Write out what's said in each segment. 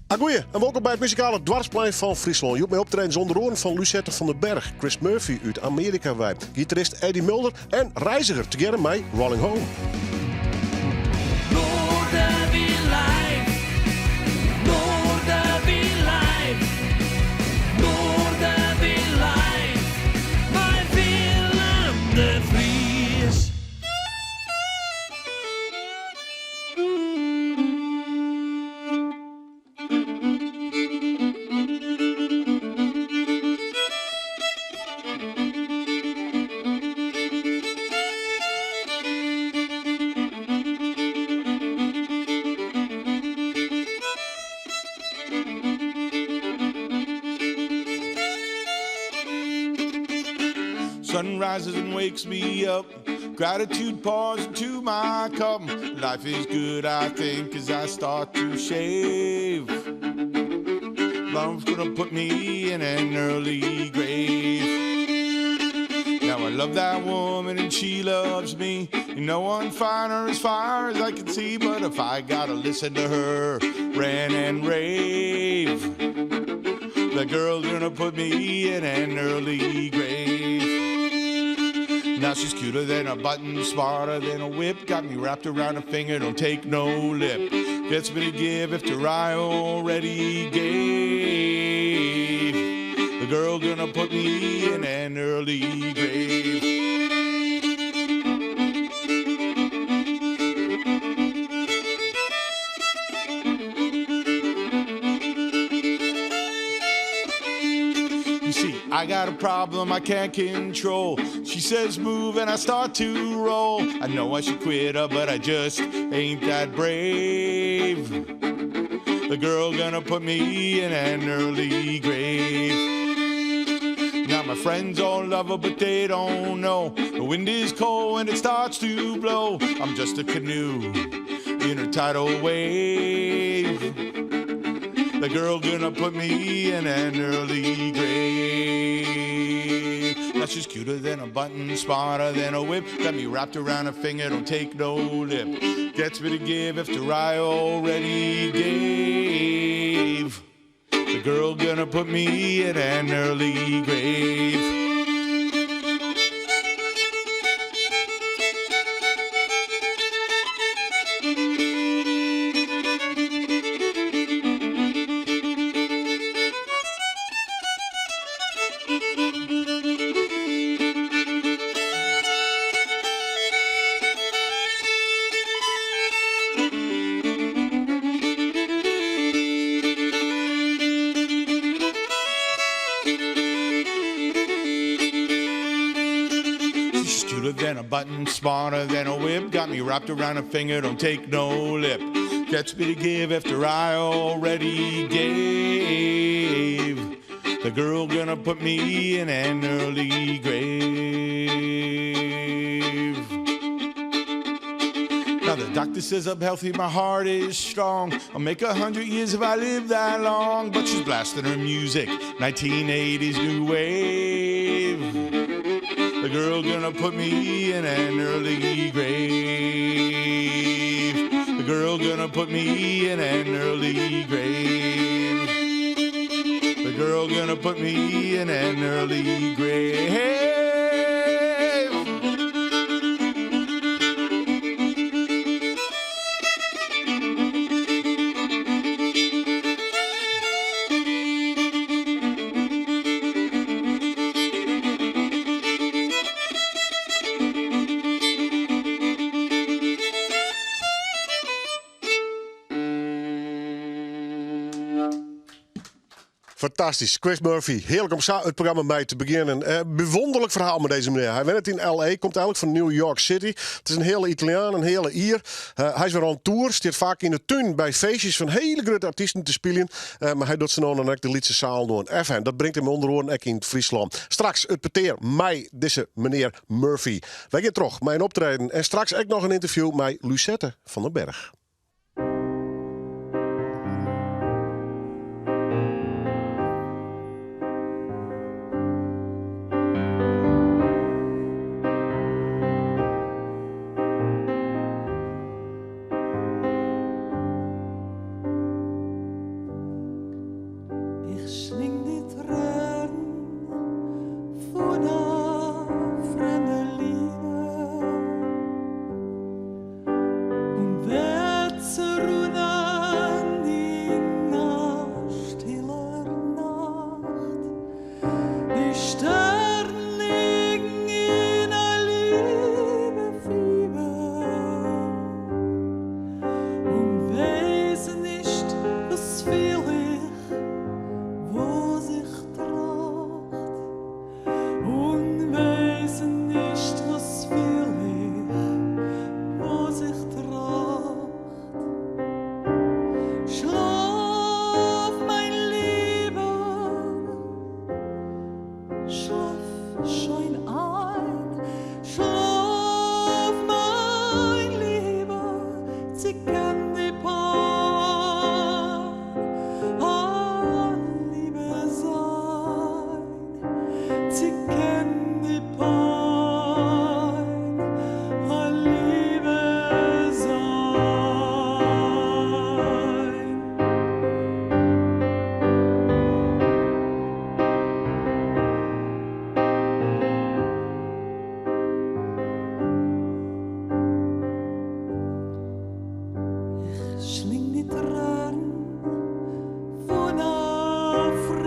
Agoeie en wolkom by it muzikale doarpsplein fan Fryslân. Hjoed mei optredens ûnder oaren fan Lucette van den Berg, Chris Murphy út Amearika wei, gitarist Eddie Mulder en Reiziger tegearre mei Rolling Home. Sun rises and wakes me up. Gratitude pours into my cup. Life is good, I think, as I start to shave. Love's gonna put me in an early grave. Now I love that woman and she loves me. No one finer as far as I can see. But if I gotta listen to her rant and rave, the girl's gonna put me in an early grave. Now she's cuter than a button, smarter than a whip. Got me wrapped around her finger, don't take no lip. Gets me to give after I already gave. The girl gonna put me in an early grave. You see, I got a problem I can't control. She says move and I start to roll. I know I should quit her, but I just ain't that brave. The girl gonna put me in an early grave. Now my friends all love her, but they don't know. The wind is cold and it starts to blow. I'm just a canoe in a tidal wave. The girl gonna put me in an early grave. Now she's cuter than a button, smarter than a whip. Got me wrapped around her finger, don't take no lip. Gets me to give after I already gave. The girl gonna put me in an early grave. She's cuter than a button, smarter than a whip. Got me wrapped around her finger, don't take no lip. Gets me to give after I already gave. The girl gonna put me in an early grave. Now the doctor says I'm healthy, my heart is strong. I'll make 100 years if I live that long. But she's blasting her music, 1980s new wave. The girl gonna put me in an early grave. The girl gonna put me in an early grave. The girl gonna put me in an early grave. Fantastysk, Chris Murphy. Hearlik om sa it programma mei te begjinnen. Eh, bewûnderlik ferhaal mei dizze menear. Hy wennet yn LA, komt eigenlik fan New York City. It is in heale Italiaan, in heale Ier. Eh, hy is wer on tour, stiet faak yn de tún by feestjes fan hiele grutte artysten te spyljen. Eh, mar hy docht sa no en dan ek de lytse sealen oan. Enfin, dat bringt him ûnder oaren ek yn Fryslân. Straks it petear mei dizze menear Murphy. Wy gean troch mei in optreden en straks ek noch in ynterview mei Lucette van den Berg.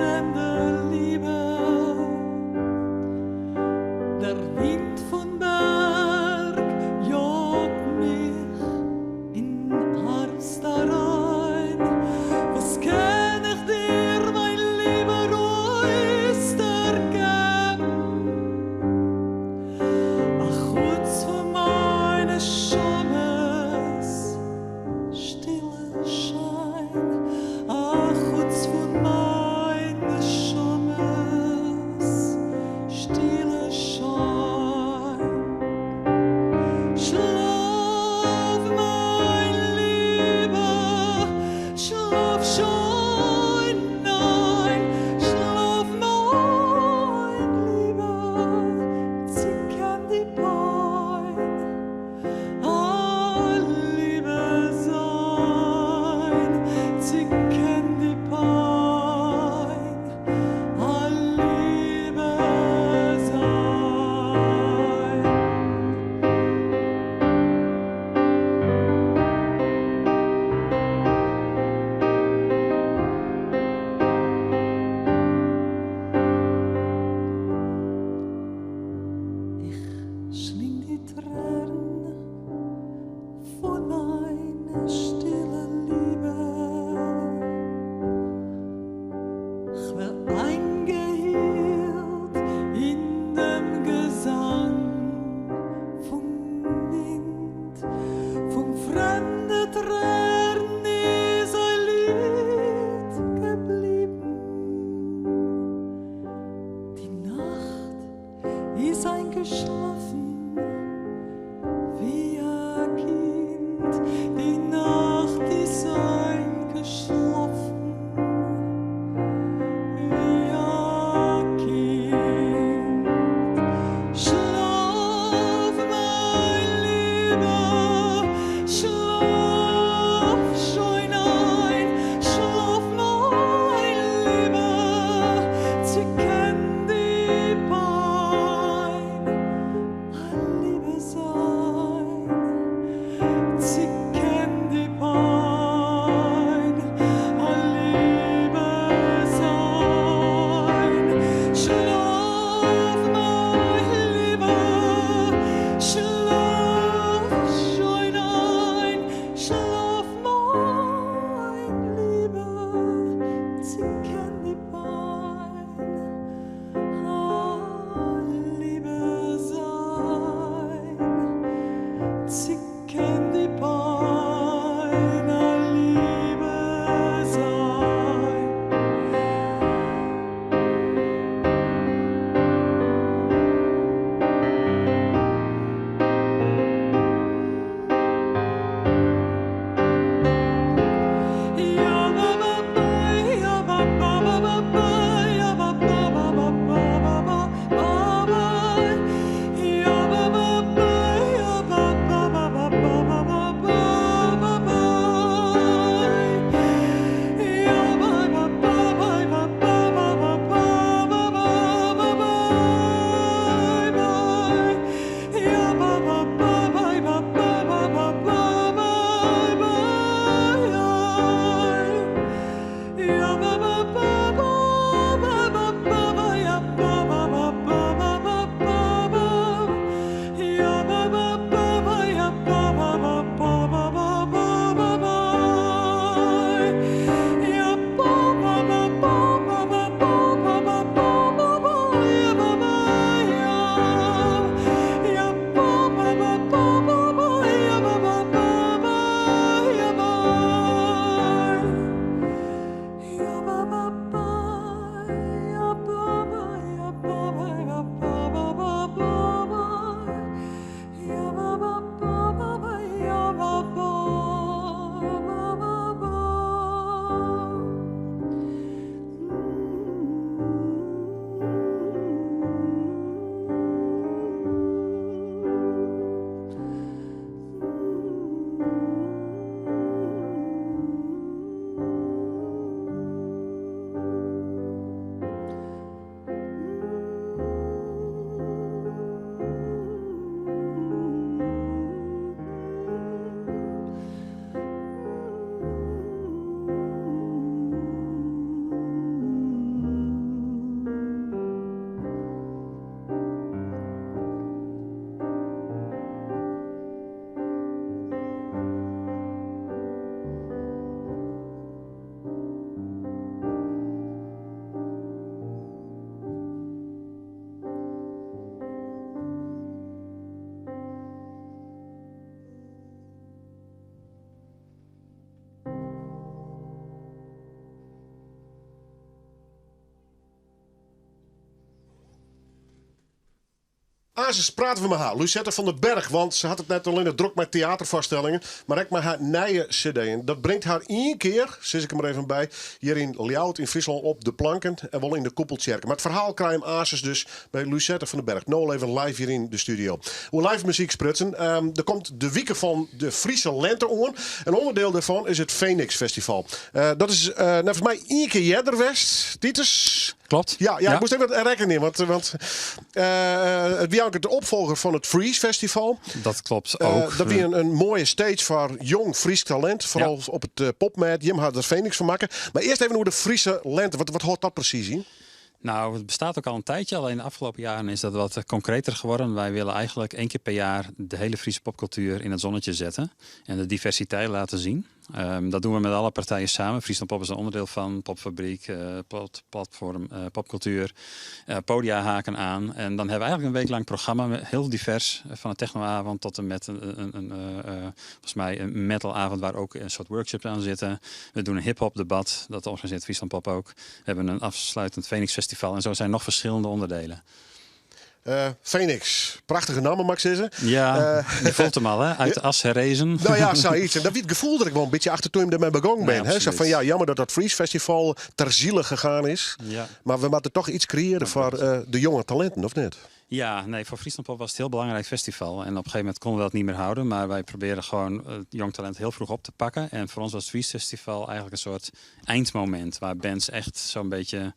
fremde Liebe. Der Wind von Berg jagt mich in Herbst herein. Was kann ich dir, mein lieber Oyster, geben? Ach, kurz vor meine Schammes, stille Schein. Ach, kurz von meine Schammes, stille Schein. Schlaf, mein Lieber, schlaf schon ein, schlaf, mein Lieber, sie kennt die Pein, all Liebe sein, sie kennt die Pein, all Liebe sein. Ich schling die Tränen von meiner stillen Liebe. Ich wär eingehielt in dem Gesang vom Wind, von fremden Tränen ist ein Lied geblieben. Die Nacht ist eingeschlafen wie ein Kind. Die Nacht ist eingeschlafen wie Aansens prate we mei har, Lucette van den Berg, want se hat it net allinne drok mei teaterfoarstellingen, mar ek mei har nije CD. En dat bringt har ien kear, sis ik der mar even by, hjir yn Ljouwert yn Fryslân op de planken en wol yn de Koepeltsjerke. Mar it ferhaal krije jim aansens dus by Lucette van den Berg. No al even live hjir yn de studio. Oer live muzyk sprutsen, der komt de wike fan de Friese Lente oan. In ûnderdiel dêrfan is it Phoenix Festival. Dat is neffens my ien kear earder west, Titus? Klopt. Ja, ja, ik moast even rekkenje, want it wie eigentlik de opfolger fan it Freeze Festival. Dat klopt ook. Dat wie in moaie stage foar jong Frysk talint, foaral op it popmêd. Jim ha der Phoenix fan makke. Mar earst even oer de Friese Lente. Wat hâldt dat presys yn? Nou, het bestaat ook al een tijdje. Alleen de afgelopen jaren is dat wat concreter geworden. Wij willen eigenlijk één keer per jaar de hele Friese popcultuur in het zonnetje zetten. En de diversiteit laten zien. Dat doen we met alle partijen samen. Friesland Pop is een onderdeel van Popfabriek, Platform, Popcultuur. Podia haken aan. En dan hebben we eigenlijk een week lang programma, heel divers. Van een technoavond tot en met volgens mij een metalavond waar ook een soort workshops aan zitten. We doen een hip-hop debat, dat organiseert Friesland Pop ook. We hebben een afsluitend Phoenix Festival en zo zijn nog verschillende onderdelen. Phoenix, prachtige namme, mag ik zeggen. Ja, je voelt hem al, hè? Uit de as herrezen. Nou ja, zoiets. En dat wie het gevoel dat ik wel een beetje achter toen ik ermee begonnen ben. Nee, hè? Zo van, absoluut. ja, jammer dat dat Freeze Festival ter ziele gegaan is. Maar we moeten toch iets creëren voor de jonge talenten, of niet? Ja, nee, voor Friesland Pop was het een heel belangrijk festival. En op een gegeven moment konden we dat niet meer houden. Maar wij proberen gewoon het jong talent heel vroeg op te pakken. En voor ons was het Freeze Festival eigenlijk een soort eindmoment. Waar bands echt zo'n beetje,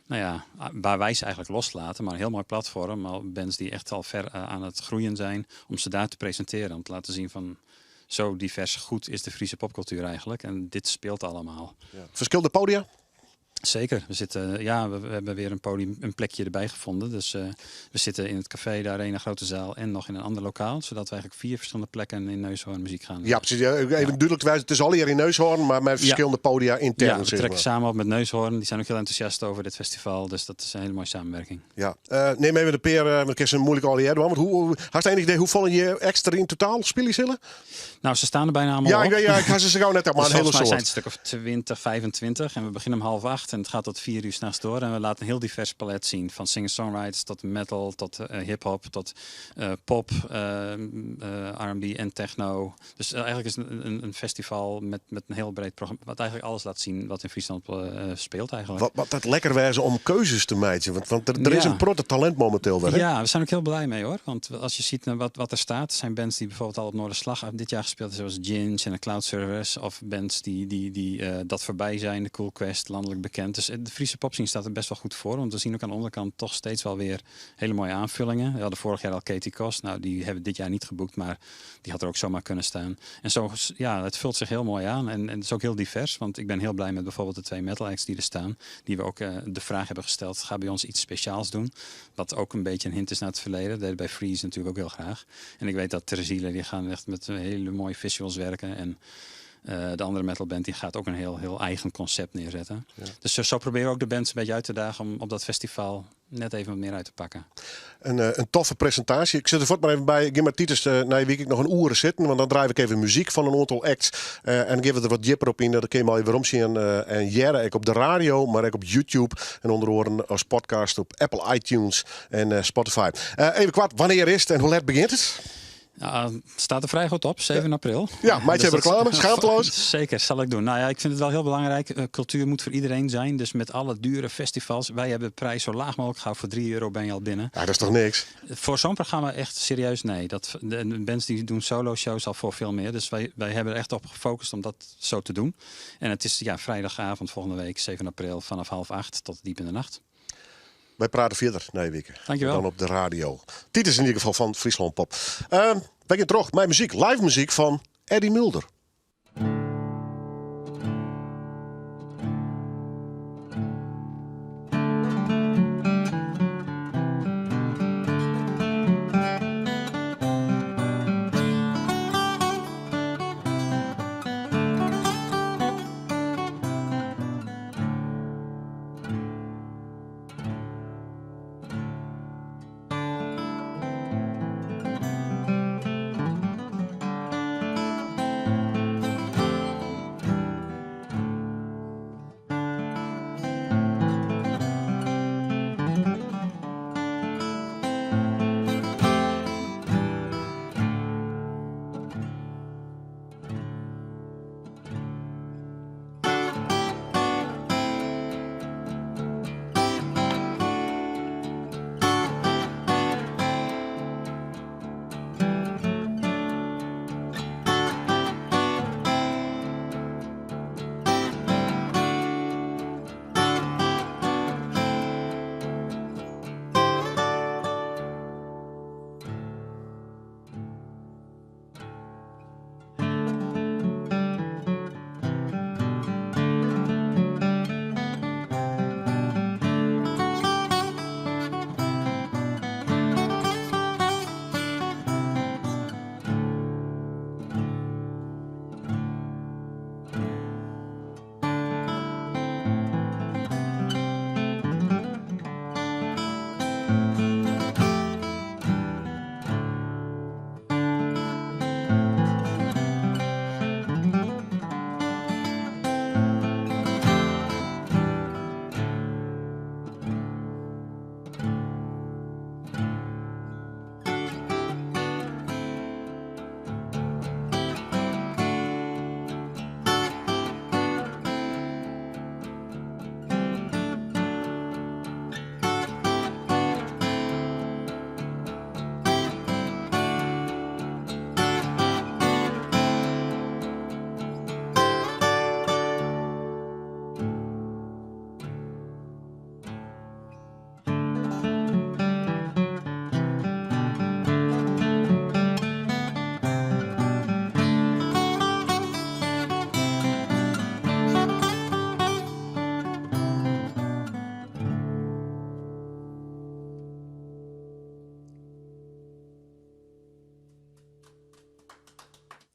nou ja, waar wij ze eigenlijk loslaten. Maar een heel mooi platform. Al bands die echt al ver aan het groeien zijn. Om ze daar te presenteren. Om te laten zien van zo divers goed is de Friese popcultuur eigenlijk. En dit speelt allemaal. Ja. Verschillende podia? Zeker. We hebben weer een podium, een plekje erbij gevonden. Dus we zitten in het café, de arena, grote zaal en nog in een ander lokaal. Zodat we eigenlijk 4 verschillende plekken in Neushoorn muziek gaan. Ja, precies. Ja, even duidelijk te wijzen, het is al hier in Neushoorn, maar met verschillende podia intern, Ja, we zeg trekken maar. samen op met Neushoorn. Die zijn ook heel enthousiast over dit festival. Dus dat is een hele mooie samenwerking. Ja, neem even de peer, want ik is een moeilijk al hier, want had je enig idee hoe vol je extra in totaal spelen zullen? Nou, ze staan er bijna allemaal Ja, op. ik ga ze zo gauw net op, maar Dus een hele volgens mij soort. zijn het een stuk of 20, 25 en we beginnen om 7:30 en het gaat tot 4 uur 's nachts door. En we laten een heel divers palet zien. Van singer-songwriters tot metal, tot hip-hop, tot pop, R&B en techno. Dus eigenlijk is het een festival met een heel breed programma. Wat eigenlijk alles laat zien wat in Friesland speelt eigenlijk. Wat dat lekker wijze om keuzes te maken. Want er is een protte talent momenteel wel, hè? Ja, we zijn ook heel blij mee hoor. Want als je ziet naar wat er staat, zijn bands die bijvoorbeeld al op Noorderslag dit jaar gespeeld hebben, zoals Ginge en de Cloud Service. Of bands die dat voorbij zijn, de Cool Quest, landelijk bekend. Dus de Friese popscene staat er best wel goed voor. Want we zien ook aan de onderkant toch steeds wel weer hele mooie aanvullingen. We hadden vorig jaar al Katie Kost. Nou, die hebben we dit jaar niet geboekt, maar die had er ook zomaar kunnen staan. En zo, ja, het vult zich heel mooi aan. En het is ook heel divers, want ik ben heel blij met bijvoorbeeld de 2 metal acts die er staan. Die we ook de vraag hebben gesteld, ga bij ons iets speciaals doen. Wat ook een beetje een hint is naar het verleden. Dat deden bij Freeze natuurlijk ook heel graag. En ik weet dat Terziele, die gaan echt met hele mooie visuals werken. En de andere metalband die gaat ook een heel, heel eigen concept neerzetten. Dus zo proberen we ook de bands een beetje uit te dagen om op dat festival net even wat meer uit te pakken. Een toffe presentatie. Ik zet er voort maar even bij. Geef maar Titus na je week nog een oeren zitten, want dan draai ik even muziek van een aantal acts. En geef er wat dieper op in. Dat kun je maar even omzien. En jaren ik op de radio, maar ook op YouTube. En onder oren als podcast op Apple iTunes en Spotify. Even kwart, wanneer is het en hoe laat begint het? Ja, het staat er vrij goed op, 7 april. Ja, maatje Dus dat reclame, schaamteloos. Zeker, zal ik doen. Ik vind het wel heel belangrijk. Cultuur moet voor iedereen zijn. Dus met alle dure festivals. Wij hebben de prijs zo laag mogelijk gehouden. Voor drie euro ben je al binnen. Ja, dat is toch niks? Voor zo'n programma echt serieus, nee. De bands die doen solo-shows al voor veel meer. Dus wij hebben er echt op gefocust om dat zo te doen. En het is vrijdagavond volgende week, 7 april, vanaf 7:30 tot diep in de nacht. Wij praten verder na je week. Dankjewel. Dan op de radio. Titus in ieder geval van Friesland Pop. Wij gaan terug. Mijn muziek, live muziek van Eddie Mulder.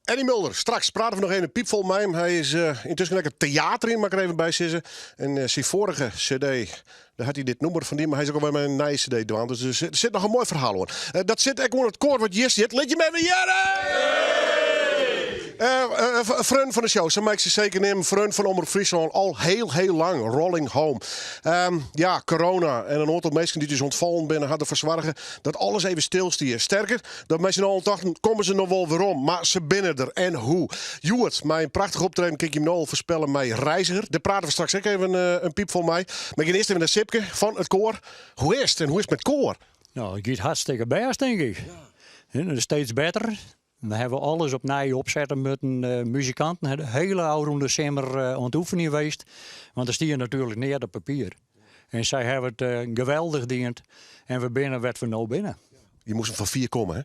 Andy Mulder, straks prate we noch even piepfol mei him. Hy is yntusken ek it teater yn, moat ik der even by sizze. En syn foarige CD, dêr hat hy dit nûmer fan dien, mar hy is ek alwer mei in nije CD dwaande. Dus der sit noch in moai ferhaal oan. Dat sit ek oan it koar wat hjir sit. Lit jim even hearre! Freon fan de show, sa mei ik se seker neamen. Freon fan Omrop Fryslân, al heel, heel lang. Rolling Home. Ja, corona en in oantal minsken dy't ús ûntfallen binne, ha derfoar soarge dat alles even stilstie. Sterker, Dat mei syn allen tochten, komme se noch wol werom? Mar se binne der. En hoe? Hjoed, mei in prachtich optreden, kin ik jim no al foarspelle mei Reiziger. Dêr prate we straks ek even in piipfol mei. Mar ik gean earst even nei Sipke fan it koar. Hoe is it en hoe is it mei it koar? No, it giet hartstikke bêst, tink ik. Steeds better. We hawwe alles opnij opsette moatten. Muzikanten hawwe de hiele ôfrûne simmer oan it oefenjen west. Want der stie natuerlik neat op papier. En sy hawwe it geweldich dien en we binne wêr't we no binne. Je moasten fan fier komme, hè?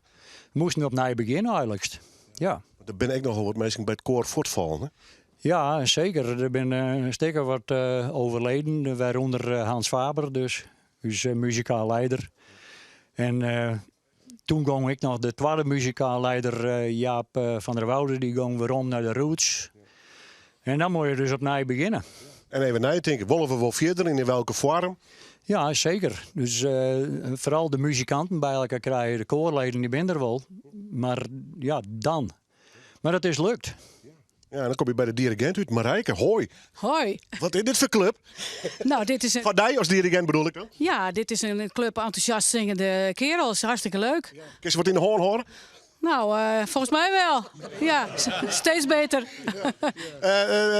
We moasten opnij begjinne eigenliks, ja. Der binne ek nochal wat minsken by it koar fuortfallen, hè? Ja, seker. Der binne in stik of wat overleden, wêrûnder Hans Faber, dus ús muzikaal leider. En toen gong ek noch de twadde muzikaal leider Jaap van der Woude, dy gong werom nei de roots. En dan moat je dus opnij begjinne. En even neitinke, wolle we wol fierder en yn welke foarm? Ja, seker. Dus foaral de muzikanten by elkoar krije, de koarleden dy binne der wol. Mar ja, dan. Mar it is lukt. Ja, en dan kom je by de dirigint út, Marijke. Hoi. Hoi. Wat is dit foar klup? Nou, dit is in... Foar dy as dirigint bedoel ik dan? Ja, dit is in klup enthousiast zingende kerels. Hartstikke leuk. Kinst se wat yn de hân hâlde? Nou, folgens my wel. Ja, steeds beter.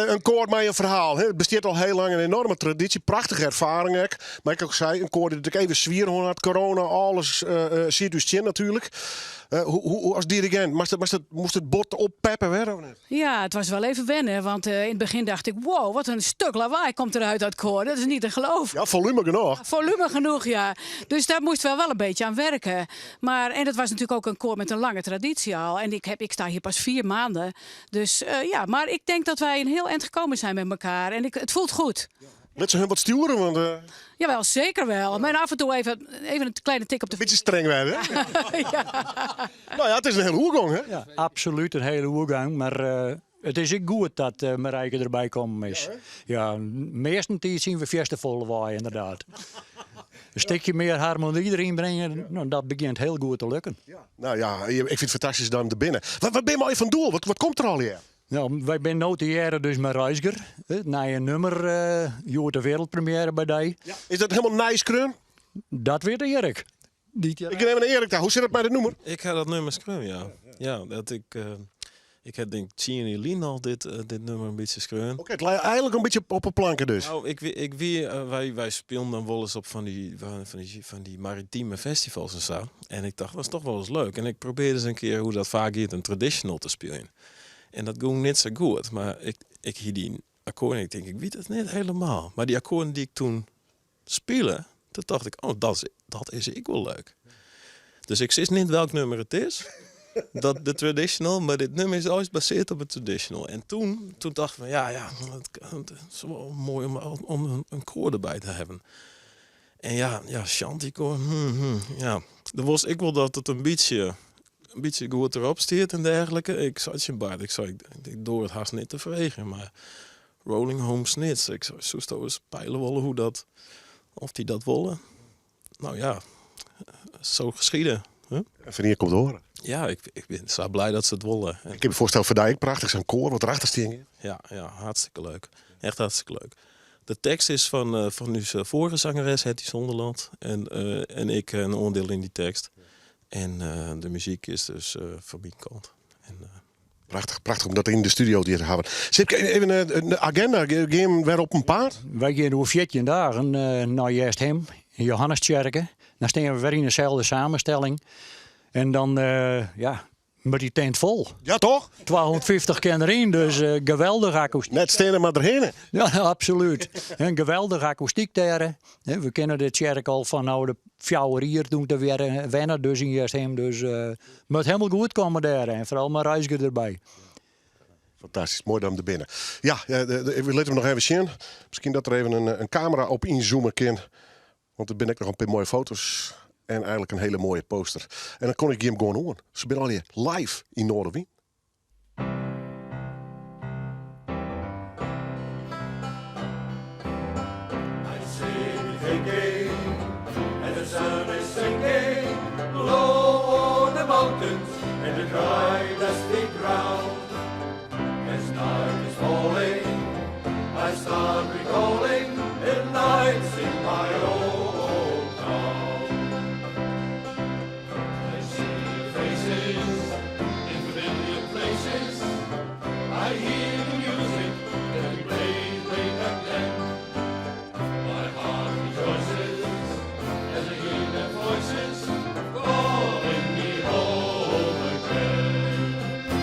In koar mei in ferhaal. It bestiet al hiel lang, in enorme tradysje, prachtige erfaring ek. Mar ik ek sei, in koar dy't it ek even swier hân hat, corona, alles siet ús tsjin natuerlik. Hoe, as dirigint, moast it bot oppeppe wer of net? Ja, it was wel even wennen, want in het begin dacht ik, wow, wat een stuk lawaai komt eruit uit koor. Dat is niet te geloven. Ja, volume genoeg. Volume genoeg, ja. Dus daar moesten we wel een beetje aan werken. Maar, en dat was natuurlijk ook een koor met een lange traditie al. En ik sta hier pas 4 maanden. Dus ja, maar ik denk dat wij een heel eind gekomen zijn met elkaar. En het voelt goed. Lit se hun wat stjoeren? Want, Jawel, zeker wel. Maar af en toe even een kleine tik op de... Beetje streng werden, hè? Ja. Nou ja, it is in hiele oergong, hè? Ja, absolút in hiele oergong. Mar it is ek goed dat Marijke derby kommen is. Ja, meastentiids wiene we fierste folle wei, ynderdaad. In stikje mear harmony deryn bringe, no, dat begjint hiel goed te lukken. Nou ja, ik fyn it fantastysk dat jim der binne. Wat binne je fan doel? Wat komt der allegear? No, wy binne no te hearren dus mei Reizger. It nije nûmer, hjoed de wereldpremiêre by dy. Is dat hielendal nij skreaun? Dat wit Erik. Ik gean even nei Erik ta. Hoe sit it mei dit nûmer? Ik ha dat nûmer skreaun, ja. Ja, dat ik, ik ha denk tsien jier lyn al dit, dit nûmer in bytsje skreaun. Oké, it lei eigenlik in bytsje op 'e planke dus. Nou, ik, ik wie, wy spilen dan wolris op fan dy maritime festivals en sa. En ik tocht, dat is toch wolris leuk. En ik probearde ris in kear hoe dat faak giet, in traditional te spyljen. En dat gong net sa goed. Mar ik, ik hie dy akkoarden, ik tink, ik wit it net hielendal. Mar dy akkoarden dy't ik toen spile, toen tocht ik, oh, dat is ek wol leuk. Dus ik sis net welk nûmer it is, dat de traditional, mar dit nûmer is altyd basearre op it traditional. En toen tocht ik fan, ja, it is wol moai om in koar derby te hawwen. En ja, shantykoar, ja. Der was ek wol dat it in bytsje goed derop stiet en dergelike. Ik sei tsjin Bart, ik sei, ik doar it hast net te freegjen, mar Rolling Home Snits, ik sei, soesto ris peile wolle hoe dat, oft dy dat wolle? Nou ja, zo geschiedde. Huh? En fan ien komt oare. Ja, ik bin sa bliid dat se it wolle. Ik kin my foarstelle foar dy ek prachtich, sa'n koar wat derachter stean. Ja, hartstikke leuk. Echt hartstikke leuk. De tekst is fan ús foarige zangeres Hetty Zonderland. En ik in oandiel yn dy tekst. En de muzyk is dus fan myn kant. En, Prachtich, prachtich om dat yn de studio hjir te hawwen. Sipke, even de agenda, gean we wer op 'en paad? Wy gean oer 14 dagen nei Easthim, yn Johannestsjerke. Dan stean we wer yn deselde samenstelling. En dan, ja, moat dy tint fol. Ja, toch? 250 kin deryn, dus geweldich akoestyk. Net steane, mar derhinne. Ja, absolút. In geweldich akoestyk dêr. We kenne de tsjerke al fan no de 4 jier toen te wer wenne, dus yn Easthim. Dus moat hielendal goed komme dêr. En foaral mei Reizger derby. Fantastysk, moai dat jim der binne. Ja, we litte him noch even sjen. Miskien dat der even in kamera op ynzoome kin. Want der binne ek noch in pear moaie foto's. En eigenlik in hiele moaie poster. En dan kundigje ik jim gewoan oan. Se binne allegear live yn Noardewyn. mountains and the dry, dusty ground. As night is falling, I start recalling the nights in my old town. I see the faces in familiar places. I hear the music that we played way back then. My heart rejoices as I hear their voices calling me home again.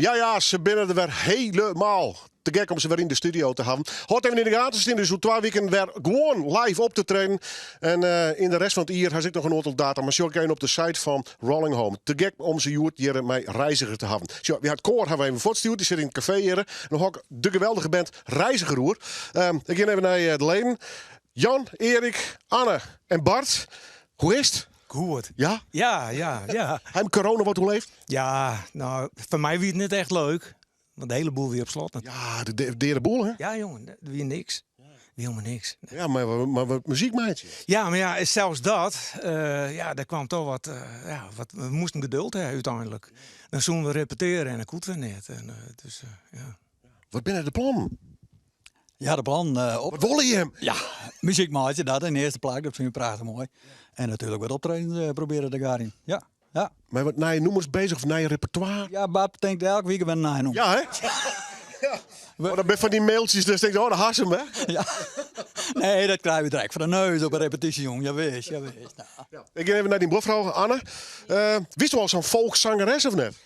Home. Ja, ja, se binne der wer helemaal. Te gek om se wer yn de studio te hawwen. Hâld even yn de gaten, se stean dus oer twa wiken wer gewoan live op te treden. En eh, yn de rest fan it jier ha se ek noch in oantal data. Mar sjoch even op de site fan Rolling Home. Te gek om se hjoed hjir mei Reiziger te hawwen. Sjoch, wy ha it koar hawwe we even fuortstjoerd. Dy sit yn it kafee hjir. Dan hâld ik de geweldige band Reiziger oer. Ehm, ik gean even nei eh, de leden. Jan, Erik, Anne en Bart. Hoe is it? Goed. Ja? Ja, ja, ja. Ha jim corona wat oerleved? Ja, no, foar my wie it net echt leuk. Want de hiele boel wie op slot. Ja, de deade boel, hè? Ja, jongen, der wie niks. Wie helemaal niks. Ja, mar wat muzyk meitsje. Ja, mar ja, sels dat, eh, ja, dêr kaam dochs wat, eh, ja, wat, we moasten geduld ha úteinlik. Dan soene we repetearje en dat koe wer net. En, eh, dus, ja. Wat binne de plannen? Ja, de plannen. Wat wolle jim? Ja, muzyk meitsje, dat yn de earste plak, dat fine we prachtich moai. En natuerlik wat optredens probearje te garjen. Ja, ja. Mei wat nije nûmers beuzich of nij repertoire? Ja, Bart tinkt elke wike wer in nij nûmer. Ja, hè? Ja. Oh, dat binne fan dy mailtsjes, dus tink ik, oh, dêr hast him, hè? Ja. Nee, dat krije we direkt foar de neus op in repetysjejûn. Jawis, jawis. Nou. Ja. Ik gean even nei dyn buorfrou, Anne. Uh, wiesto al sa'n folkszangeres of net?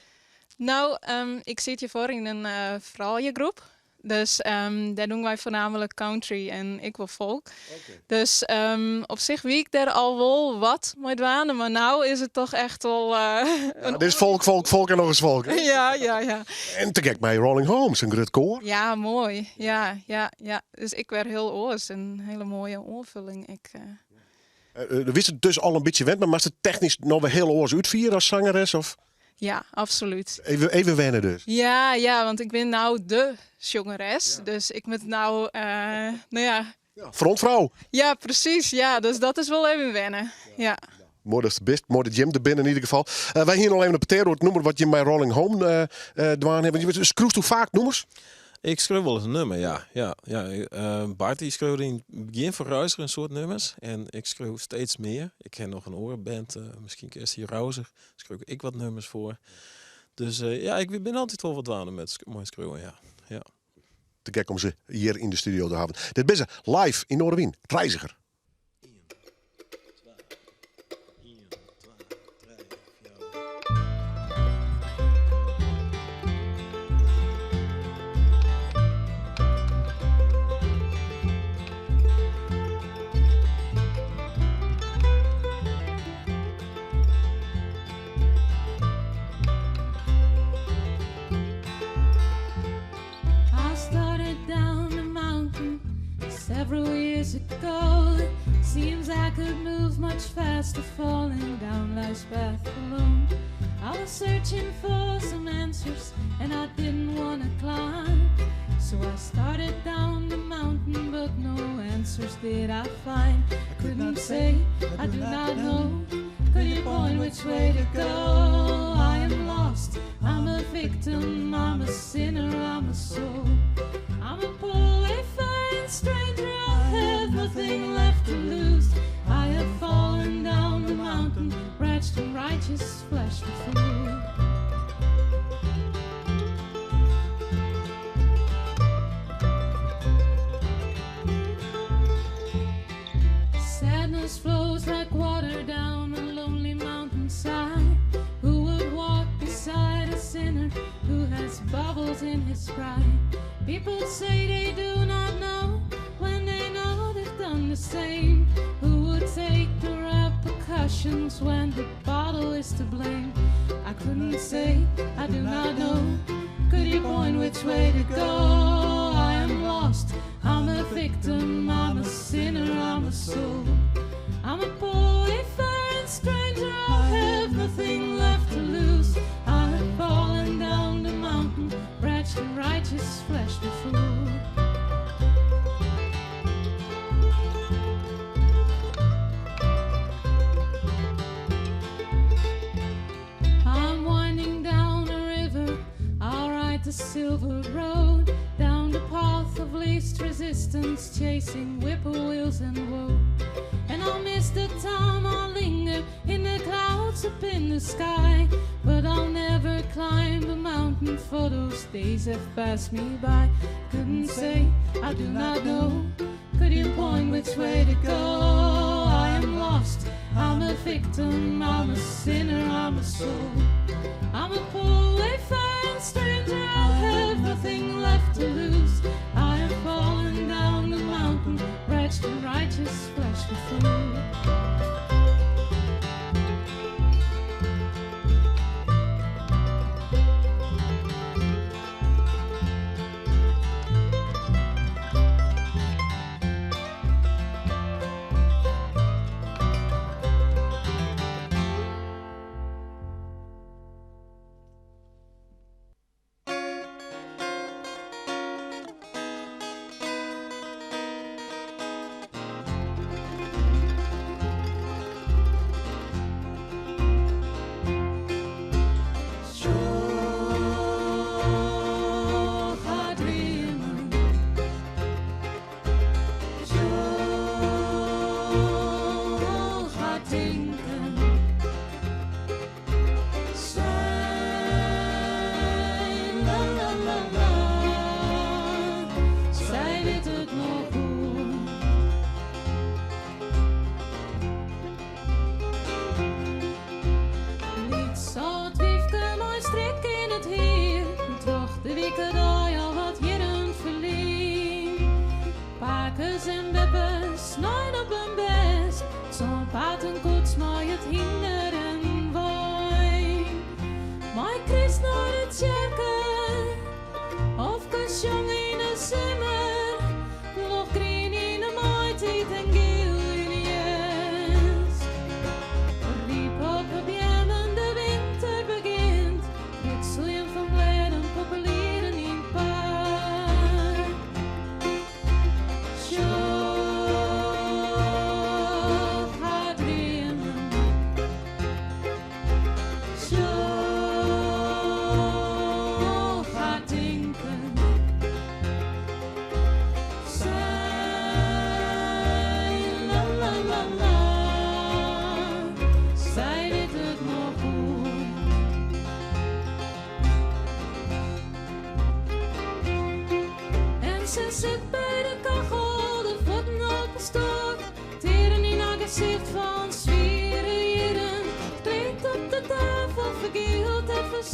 No, ik sit hjirfoar yn in frouljugroep. Dus dêr dogge wy foarnaamlik country en ek wol folk. Dus op sich wie ik dêr al wol wat mei dwaande, mar no is it toch echt wol. Ja, dit is folk, folk, folk en noch ris folk. Ja, ja, ja. En te gek mei Rolling Homes, in grut koar. Ja, moai. Ja, ja, ja. Dus ek wer hiel oars. In hiele moaie oanfulling. Ik, Wist it dus al in bytsje wend, mar moatst it technysk no wer hiel oars útfiere as sangeres? Of? Ja, absolút. Even, even wenne dus. Ja, ja, want ik bin no de sjongeres. Dus ik moat no, no ja. Frontfrou. Ja, presys. Ja, dus dat is wol even wenne. Ja. Moai datst der bist, moai dat jim der binne yn ieder gefal. Wy hiene al even in petear oer it nûmer wat jim mei Rolling Home dwaan hawwe. Want Skriuwst do faak nûmers? Ik skriuw wol ris in nûmer, ja. Ja, ja. Bart dy skreau yn it begjin fan Reiziger in soad nûmers. En ik skriuw steeds mear. Ik ha noch in oare band, miskien kenst dy Rouser. Skriuw ik ek wat nûmers foar. Dus ja, ik bin altyd wol wat dwaande mei skriuwen, ja. Ja. Te gek om se hjir yn de studio te hawwen. Dit binne se live yn Noardewyn, Reiziger. I started down the mountain several years ago. Seems I could move much faster falling down life's path alone. I was searching for some answers and I didn't want to climb. So I started down the mountain, but no answers did I find. I couldn't say, I do not know. Could you point which way to go? I am lost, I'm a victim, I'm a sinner, I'm a soul. I'm a poor wayfaring stranger, I have nothing left to lose. I have fallen down the mountain, wretched and righteous flesh to fool. Sadness flows like water down a lonely mountainside. Who would walk beside a sinner who has bubbles in his pride? People say they do not know when they know they've done the same. Who would take the repercussions when the bottle is to blame? I couldn't say, I do not know. Could you point which way to go? I am lost, I'm a victim, I'm a sinner, I'm a soul. I'm a poor wayfaring stranger, I have nothing left to lose. I have fallen down the mountain, wretched and righteous flesh to fool. I'm winding down a river, I'll ride the silver road, down the path of least resistance, chasing whippoorwills and woe. And I'll miss the time I linger in the clouds up in the sky, but I'll never climb a mountain for those days have passed me by. Couldn't say, I do not know. Could you point which way to go? I am lost, I'm a victim, I'm a sinner, I'm a soul. I'm a poor wayfaring stranger.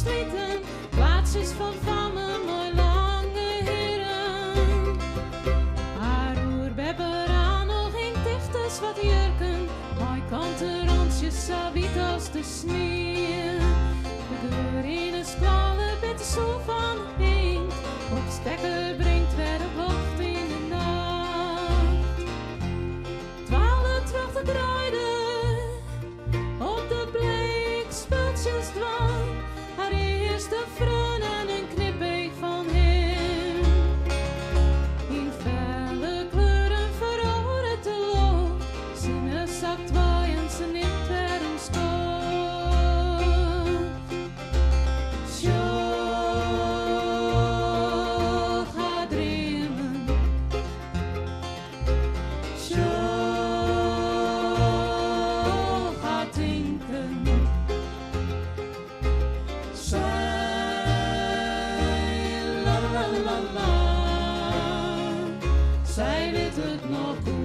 sliten, plaatsjes fan fammen mei lange hierren. Har oerbeppe Rano gyng tichte swarte jurken mei kanten rantsjes sa wyt as de snie. De geur yn 'e skoalle bittersoer fan inkt, op stekker bringt wer de loft yn de nacht. Dwale troch de greide, op de bleek spultsjes dwaan, har earste freon en in knipeach fan him. Yn felle kleuren feroaret de loft, sinne sakt wei en se nimt wer in skoft. Sjoch har dreamen. Sjoch har tinken. Sy la la la la. Sy wit it noch goed.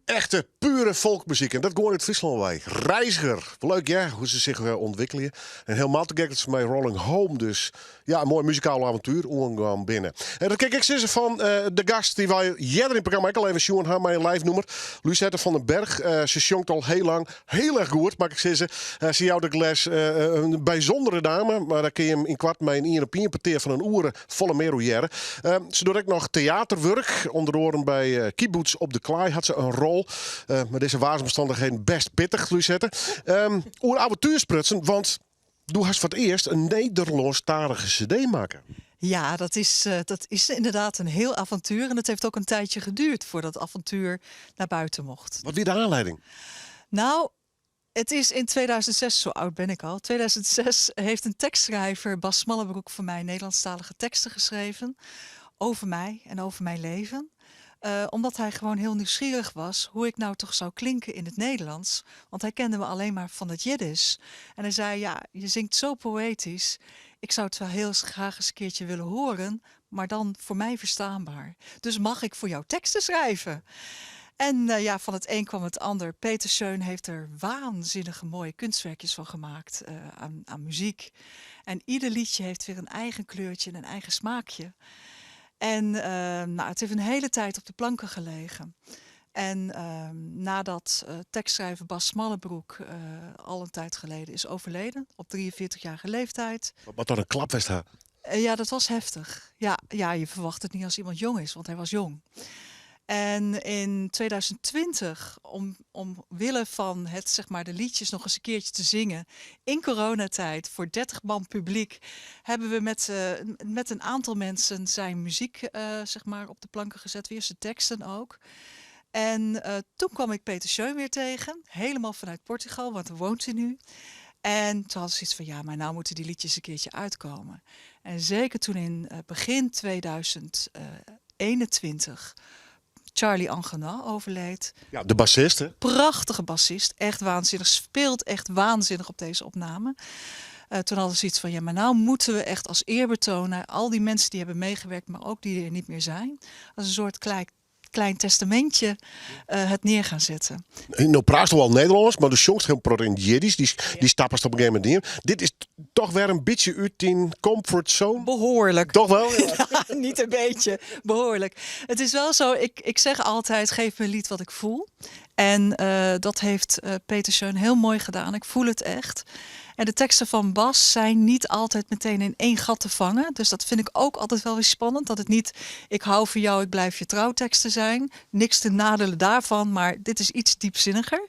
Echte pure folkmuzyk. En dat gewoan út Fryslân wei. Reiziger. Leuk ja, hoe se sich ûntwikkelje. En hielendal te gek dat se mei Rolling Home dus ja, in moai muzikaal avontuer oangongen binne. En dat kin ik ek sizze fan de gast dy't wy earder yn it programma ek al even sjoen ha mei in live nûmer. Lucette van den Berg. Se sjongt al hiel lang hiel erch goed, mag ik sizze. Se jout ek les. In bysûndere dame, mar dêr kinne je ynkoarten mei in ien op ien petear fan in oere folle mear oer hearre. Se docht ek noch teaterwurk. Ûnder oaren by Kibbutz op de Klaai hat se in rol. Mei dizze waarsomstannichheden bêst pittich, Lucette. Oer avontuer sprutsen, want do hast foar it earst in Nederlânsktalige CD makke. Ja, dat is inderdaad een heel avontuur. En het heeft ook een tijdje geduurd voordat het avontuur naar buiten mocht. Wat wie de oanlieding? Nou, het is in 2006, zo oud ben ik al. 2006 heeft een tekstschrijver, Bas Smallebroek, voor mij Nederlandstalige teksten geschreven. Over mij en over mijn leven. Omdat hij gewoon heel nieuwsgierig was hoe ik nou toch zou klinken in het Nederlands. Want hij kende me alleen maar van het Jiddisch. En hij zei, ja, je zingt zo poëtisch. Ik zou het wel heel graag eens een keertje willen horen, maar dan voor mij verstaanbaar. Dus mag ik voor jou teksten schrijven? En ja, van het een kwam het ander. Peter Schön heeft er waanzinnige mooie kunstwerkjes van gemaakt aan muziek. En ieder liedje heeft weer een eigen kleurtje en een eigen smaakje. En nou, het heeft een hele tijd op de planken gelegen. En nadat tekstschrijver Bas Smallebroek al een tijd geleden is overleden, op 43-jarige leeftijd. Wat dan een klap was daar? Ja, dat was heftig. Ja, ja, je verwacht het niet als iemand jong is, want hij was jong. En in 2020, omwille van het, zeg maar, de liedjes nog eens een keertje te zingen, in coronatijd voor 30 man publiek, hebben we met een aantal mensen zijn muziek zeg maar, op de planken gezet, weer zijn teksten ook. En toen kwam ik Peter Schön weer tegen, helemaal vanuit Portugal, want daar woont hij nu. En toen had ik zoiets van, ja, maar nou moeten die liedjes een keertje uitkomen. En zeker toen in begin 2021 Charlie Angenent overleed. Ja, de bassist, hè? Prachtige bassist, echt waanzinnig. Speelt echt waanzinnig op deze opname. Toen hadden ze iets van, ja, maar nou moeten we echt als eerbetoon naar al die mensen die hebben meegewerkt, maar ook die er niet meer zijn, als een soort klein testamentje het neer gaan zetten. Nou praat wel Nederlands, mar do sjongst hiel protte yn Jiddisch. Dy stap hast op in gegeven momint dien. Dit is toch wer in bytsje út dyn comfortzone? Behoorlijk. Toch wel? Ja. Ja, niet een beetje, behoorlijk. Het is wel zo, ik zeg altijd, geef me een lied wat ik voel. En dat heeft Peter Schön heel mooi gedaan. Ik voel het echt. En de teksten van Bas zijn niet altijd meteen in één gat te vangen. Dus dat vind ik ook altijd wel weer spannend. Dat het niet, ik hou van jou, ik blijf je trouwteksten zijn. Niks te nadelen daarvan, maar dit is iets diepzinniger.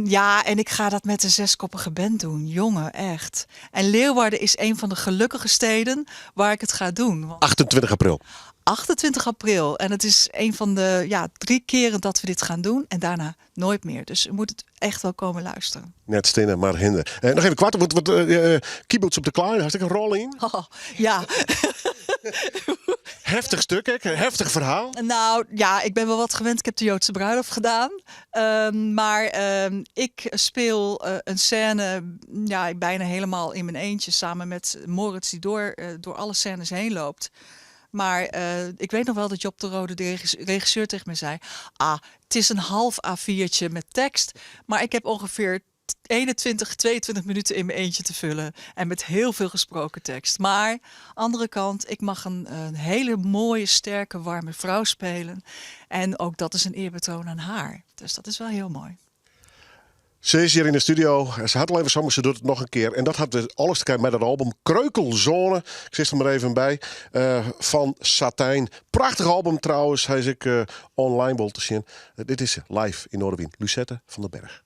Ja, en ik ga dat met een zeskoppige band doen. Jongen, echt. En Leeuwarden is een van de gelukkige steden waar ik het ga doen. Want 28 april. 28 april. En het is een van de, ja, 3 keren dat we dit gaan doen. En daarna nooit meer. Dus u moet het echt wel komen luisteren. Net stinnen, mar hinder. Noch even koart, wat Kibbutz op de Klaai, hast ek in rol yn? Oh, ja. Heftich stik, hè? Heftich ferhaal. Nou ja, ik ben wel wat gewend. Ik heb de Joodse bruiloft gedaan. Maar ik speel een scène, ja, bijna helemaal in mijn eentje. Samen met Moritz, die door alle scènes heen loopt. Maar ik weet nog wel dat Job de Rode, de regisseur, tegen me zei: Ah, het is een half A4'tje met tekst. Maar ik heb ongeveer 21, 22 minuten in mijn eentje te vullen. En met heel veel gesproken tekst. Maar andere kant, ik mag een hele mooie, sterke, warme vrouw spelen. En ook dat is een eerbetoon aan haar. Dus dat is wel heel mooi. Ze is hier in de studio. Ze had al even samen, ze doet het nog een keer. En dat had dus alles te kijken met dat album Kreukelzone. Ik zit er maar even bij. Van Satijn. Prachtig album trouwens. Hij is ik online wel te zien. Dit is live in Noardewyn. Lucette van den Berg.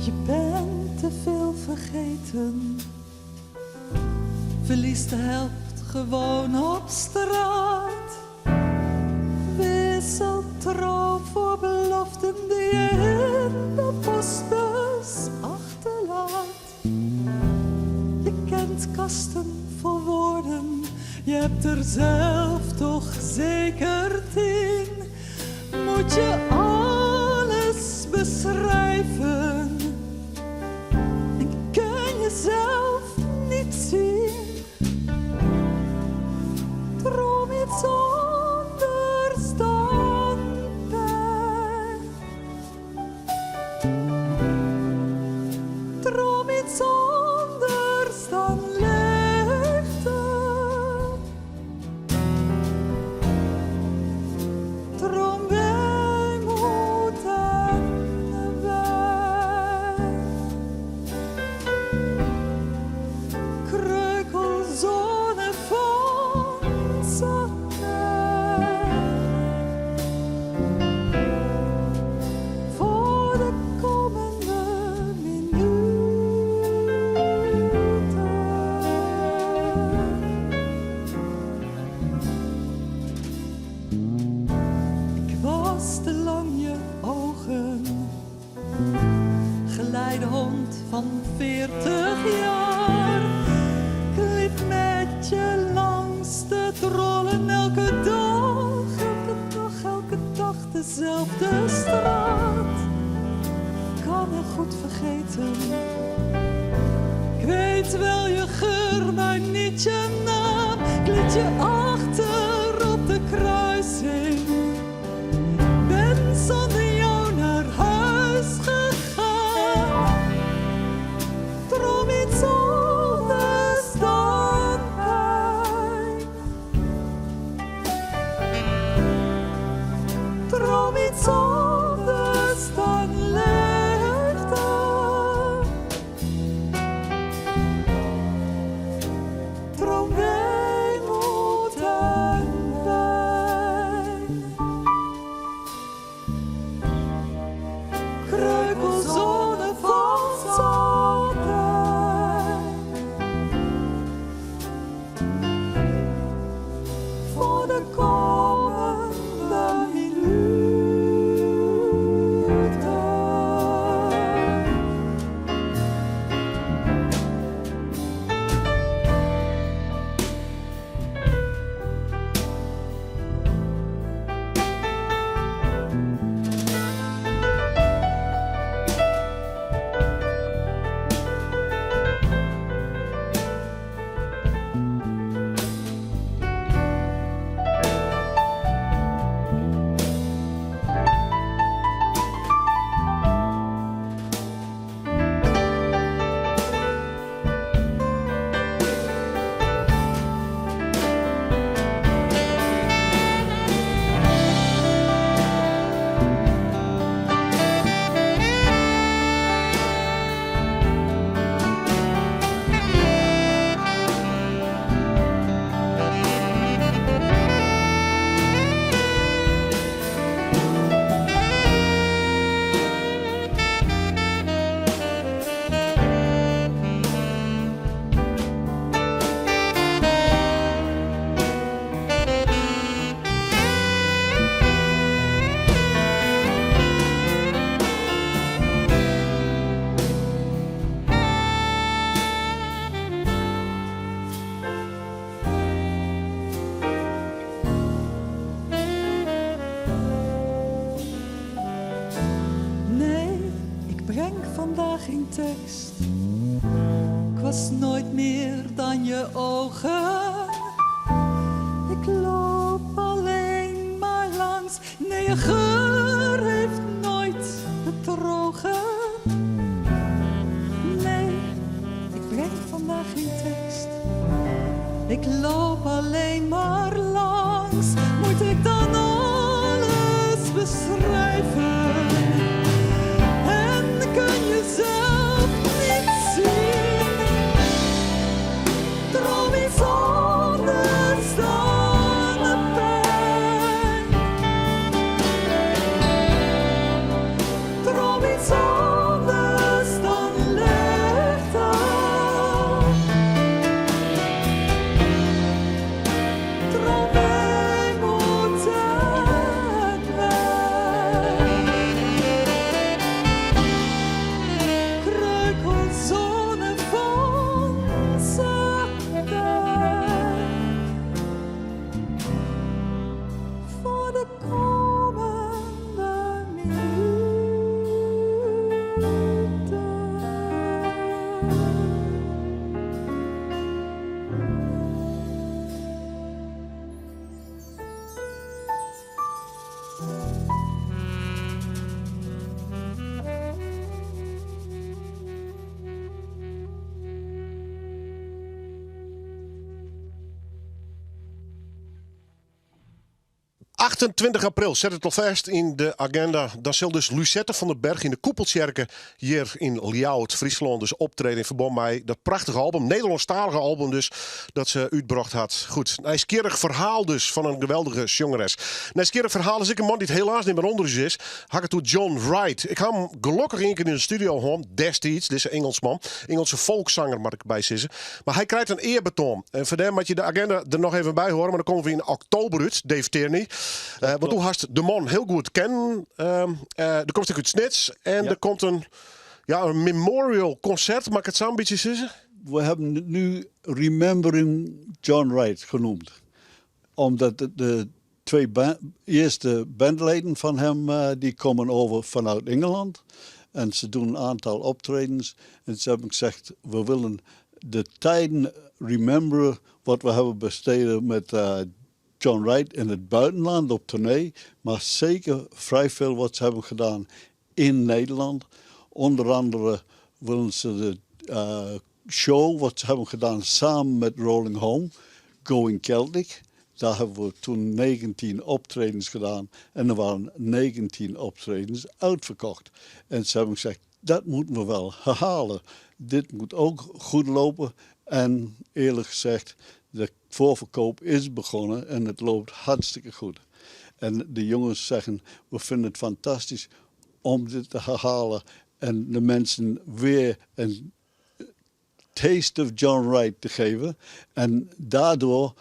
Je bent te veel vergeten. Verlies de helft gewoon op straat. Wissel trouw voor beloften die je in de postbus achterlaat. Je kent kasten vol woorden, je hebt er zelf toch zeker 10. Moet je alles beschrijven en kun je zelf niet zien. Droom iets anders dan pijn. Droom iets anders dan lichten. Droom weemoed en wijn. Kreukelzone van satijn. Voor de komende minuten. Ik was te lang je ogen, geleidehond van 40 jaar. Ik liep met je langs de drollen elke dag, elke dag, elke dag dezelfde straat. Kan het goed vergeten. Ik weet wel je geur, maar niet je naam. Ik liet je achter op de kruising. Ben zonder jou naar huis gegaan. Droom iets anders dan pijn. Droom iets anders dan lichten. Droom weemoed en wijn. Kreukelzone van satijn. Voor de komende minuten. breng vandaag geen tekst. Ik was nooit meer dan je ogen. Ik loop alleen maar langs. Nee, je geur heeft nooit bedrogen. Nee, ik breng vandaag geen tekst. Ik loop alleen maar langs. Moet ik dan alles beschrijven? En kun je zelf niet zien? Droom iets anders dan de pijn. Droom iets anders dan licht. Droom weemoed en wijn. Kreukelzonen van satijn. Voor de komende minuten. ...28 april, zet het alvast in de agenda. Dan zal dus Lucette van den Berg in de Koepeltsjerke hier in Ljouwert, Friesland, dus optreden in verband met dat prachtige album, Nederlandstalige album dus, dat ze uitgebracht had. Goed, nieuwsgierig verhaal dus van een geweldige zangeres. Nieuwsgierig verhaal is ik een man die het helaas niet meer onder ons is. Had ik het John Wright. Ik heb hem gelukkig één keer in de studio gehad, destijds. Dit is een Engelsman, Engelse volkszanger moet ik bij zeggen. Maar hij krijgt een eerbetoon. En voor hem moet je de agenda er nog even bij horen, maar dan komen we in oktober uit, Dave Tierney. Want toen hast de man heel goed kennen. Er komt uit Snits en er komt een, ja, een memorial concert, mag ik het zo een beetje zeggen? We hebben het nu Remembering John Wright genoemd. Omdat de twee eerste bandleden van hem die komen over vanuit Engeland. En ze doen een aantal optredens. En ze hebben gezegd, we willen de tijden rememberen wat we hebben besteden met John Wright in het buitenland op tournee. Maar zeker vrij veel wat ze hebben gedaan in Nederland. Onder andere willen ze de show wat ze hebben gedaan samen met Rolling Home, Going Celtic. Daar hebben we toen 19 optredens gedaan en er waren 19 optredens uitverkocht. En ze hebben gezegd, dat moeten we wel herhalen. Dit moet ook goed lopen. En eerlijk gezegd, de voorverkoop is begonnen en het loopt hartstikke goed. En de jongens zeggen, we vinden het fantastisch om dit te herhalen en de mensen weer een taste of John Wright te geven. En daardoor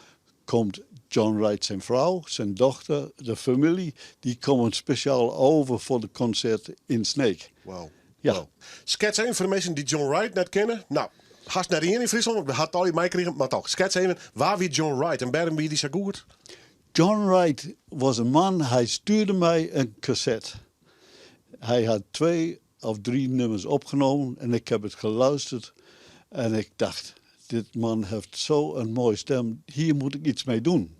komt John Wright zijn vrouw, zijn dochter, de familie, die komen speciaal over voor de concert in Sneek. Wauw. Ja. Wow. Schets even voor de mensen die John Wright net kennen. Nou, haast naar hier in Friesland, want we hadden al die mij kregen, maar toch. Schets even, waar wie John Wright en waarom wie die zo goed? John Wright was een man, hij stuurde mij een cassette. Hij had 2 of 3 nummers opgenomen en ik heb het geluisterd. En ik dacht, dit man heeft zo een mooie stem, hier moet ik iets mee doen.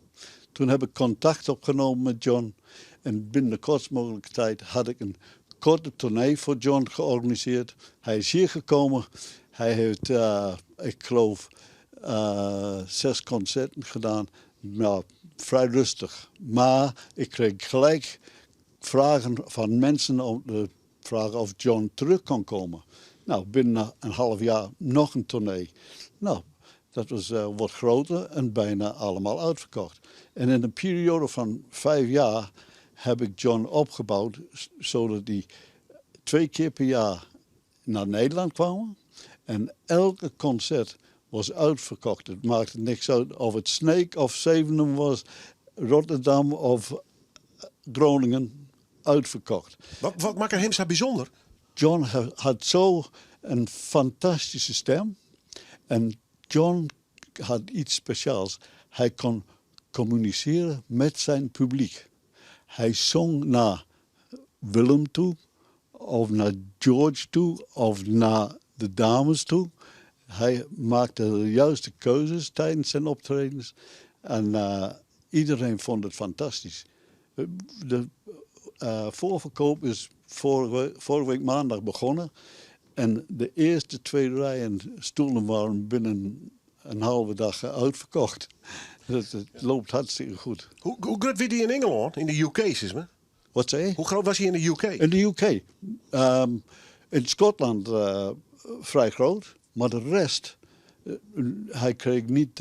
Toen heb ik contact opgenomen met John en binnen de kortst mogelijke tijd had ik een korte tournee voor John georganiseerd. Hij is hier gekomen, hij heeft, ik geloof, 6 concerten gedaan. Nou, vrij rustig. Maar ik kreeg gelijk vragen van mensen om te vragen of John terug kon komen. Nou, binnen een half jaar nog een tournee. Nou, dat was wat groter en bijna allemaal uitverkocht. En in een periode van 5 jaar heb ik John opgebouwd, zodat hij 2 keer per jaar naar Nederland kwam. En elke concert was uitverkocht. Het maakte niks uit of het Sneek of Sevenum was, Rotterdam of Groningen, uitverkocht. Wat maakt hem zo bijzonder? John had zo een fantastische stem. En John had iets speciaals. Hij kon communiceren met zijn publiek. Hij zong naar Willem toe, Of naar George toe of naar de dames toe. Hij maakte de juiste keuzes tijdens zijn optredens. En iedereen vond het fantastisch. De voorverkoop is vorige week maandag begonnen. En de eerste twee rijen stoelen waren binnen een halve dag uitverkocht. Het loopt hartstikke goed. Hoe groot was die in Engeland? In de UK, zeg maar? Wat zei je? Hoe groot was hij in de UK? In de UK. In Schotland vrij groot. Maar de rest, hij kreeg niet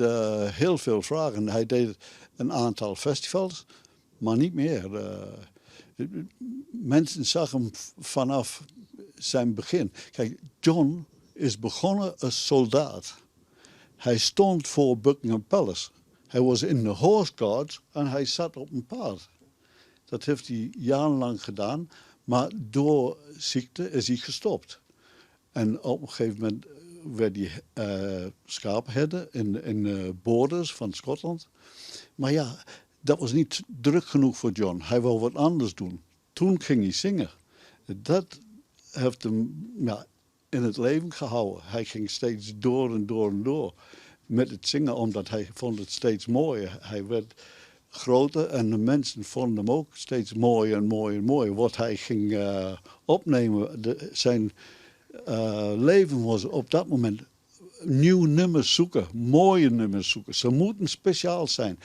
heel veel vragen. Hij deed een aantal festivals, maar niet meer. Mensen zagen hem vanaf zijn begin. Kijk, John is begonnen als soldaat. Hij stond voor Buckingham Palace. Hij was in de Horse Guards en hij zat op een paard. Dat heeft hij jarenlang gedaan, maar door ziekte is hij gestopt. En op een gegeven moment werd hij schaapherder in de borders van Schotland. Maar ja, dat was niet druk genoeg voor John. Hij wou wat anders doen. Toen ging hij zingen. Dat heeft hem, ja, in het leven gehouden. Hij ging steeds door en door en door met het zingen, omdat hij vond het steeds mooier. Hij werd groter en de mensen vonden hem ook steeds mooier en mooier en mooier. Wat hij ging opnemen, zijn leven was op dat moment nieuwe nummers zoeken, mooie nummers zoeken. Ze moeten speciaal zijn.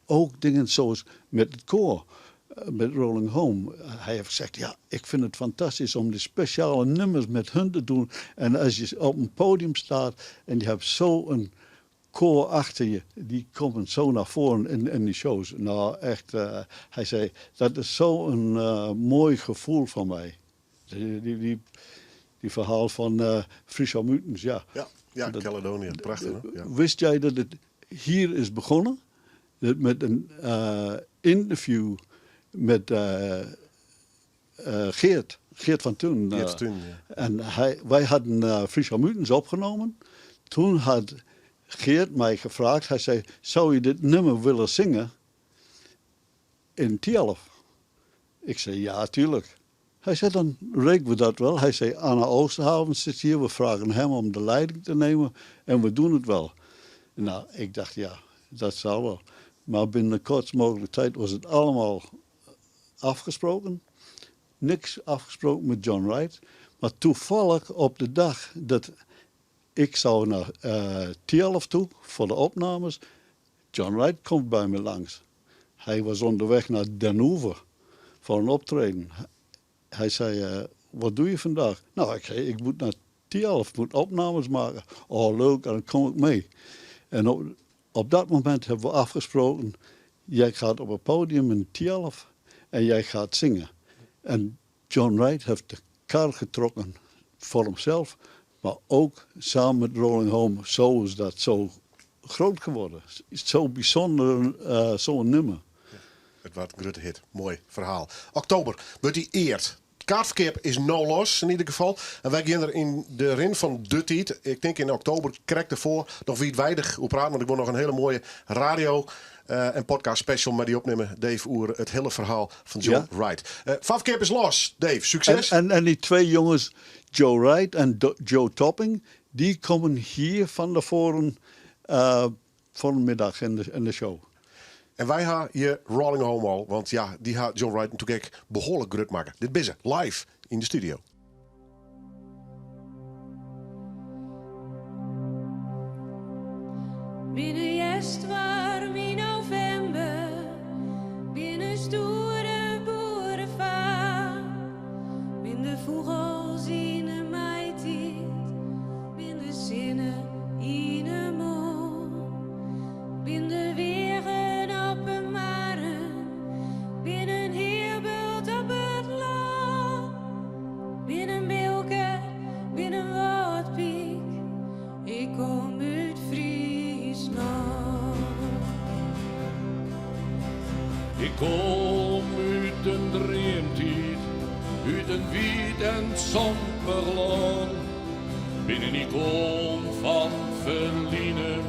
Ook dingen zoals met het koor, met Rolling Home. Hij heeft gezegd, ja, ik vind het fantastisch om die speciale nummers met hun te doen. En als je op een podium staat en je hebt zo'n koor achter je, die komen zo naar voren in die shows. Nou, echt, hij zei, dat is zo'n mooi gevoel van mij. Die verhaal van Friso Mutens, ja. Ja, ja, Caledonia, prachtig, hè? Ja. Wist jij dat het hier is begonnen? Dat met een interview met Geert van Thun. Geert Thun, ja. En wij hadden Friso Mutens opgenomen. Toen had Geert mij gevraagd, hij zei, zou je dit nummer willen zingen in Thialf? Ik zei, ja, tuurlijk. Hij zei, dan rekenen we dat wel. Hij zei, Anne Oosterhaven zit hier, we vragen hem om de leiding te nemen en we doen het wel. Nou, ik dacht, ja, dat zal wel. Maar binnen de kortst mogelijke tijd was het allemaal afgesproken. Niks afgesproken met John Wright. Maar toevallig op de dag dat ik zou naar Thialf toe voor de opnames, John Wright komt bij me langs. Hij was onderweg naar Den Oever voor een optreden. Hij zei, wat doe je vandaag? Nou, ik zei, ik moet naar Thialf, ik moet opnames maken. Oh, leuk, en dan kom ik mee. En op dat moment hebben we afgesproken, jij gaat op het podium in Thialf en jij gaat zingen. En John Wright heeft de kar getrokken voor hemzelf, maar ook samen met Rolling Home, zo is dat zo groot geworden. Zo bijzonder, zo'n nummer. Ja, het wordt een grote hit. Mooi verhaal. Oktober wordt hij eerd. Kaartverkeer is nou los in ieder geval. En wij gaan er in de rin van de tijd, ik denk in oktober, krijg ervoor nog wie het weinig hoe praat, want ik wil nog een hele mooie radio en podcast special met die opnemen. Dave Oer, het hele verhaal van John Wright. Vaartverkeer is los, Dave. Succes. En die twee jongens, Joe Wright en Joe Topping, die komen hier van tevoren voor de middag in de show. En wij gaan je Rolling Home al, want die gaat John Wright natuurlijk ook behoorlijk grut maken. Dit is ze, live in de studio. Binnen jest warm in november, binnen stoere boerenvaart, binnen vogels in de maaitijd, binnen zinnen in de maan, binnen wegen op een maren, binnen heerbult op het land, binnen Bilke, binnen Wâldpyk, ik kom uit Friesland. Ik kom uit een dreamtijd, uit een wiet en somber land. Binnen ik kom van verliezen,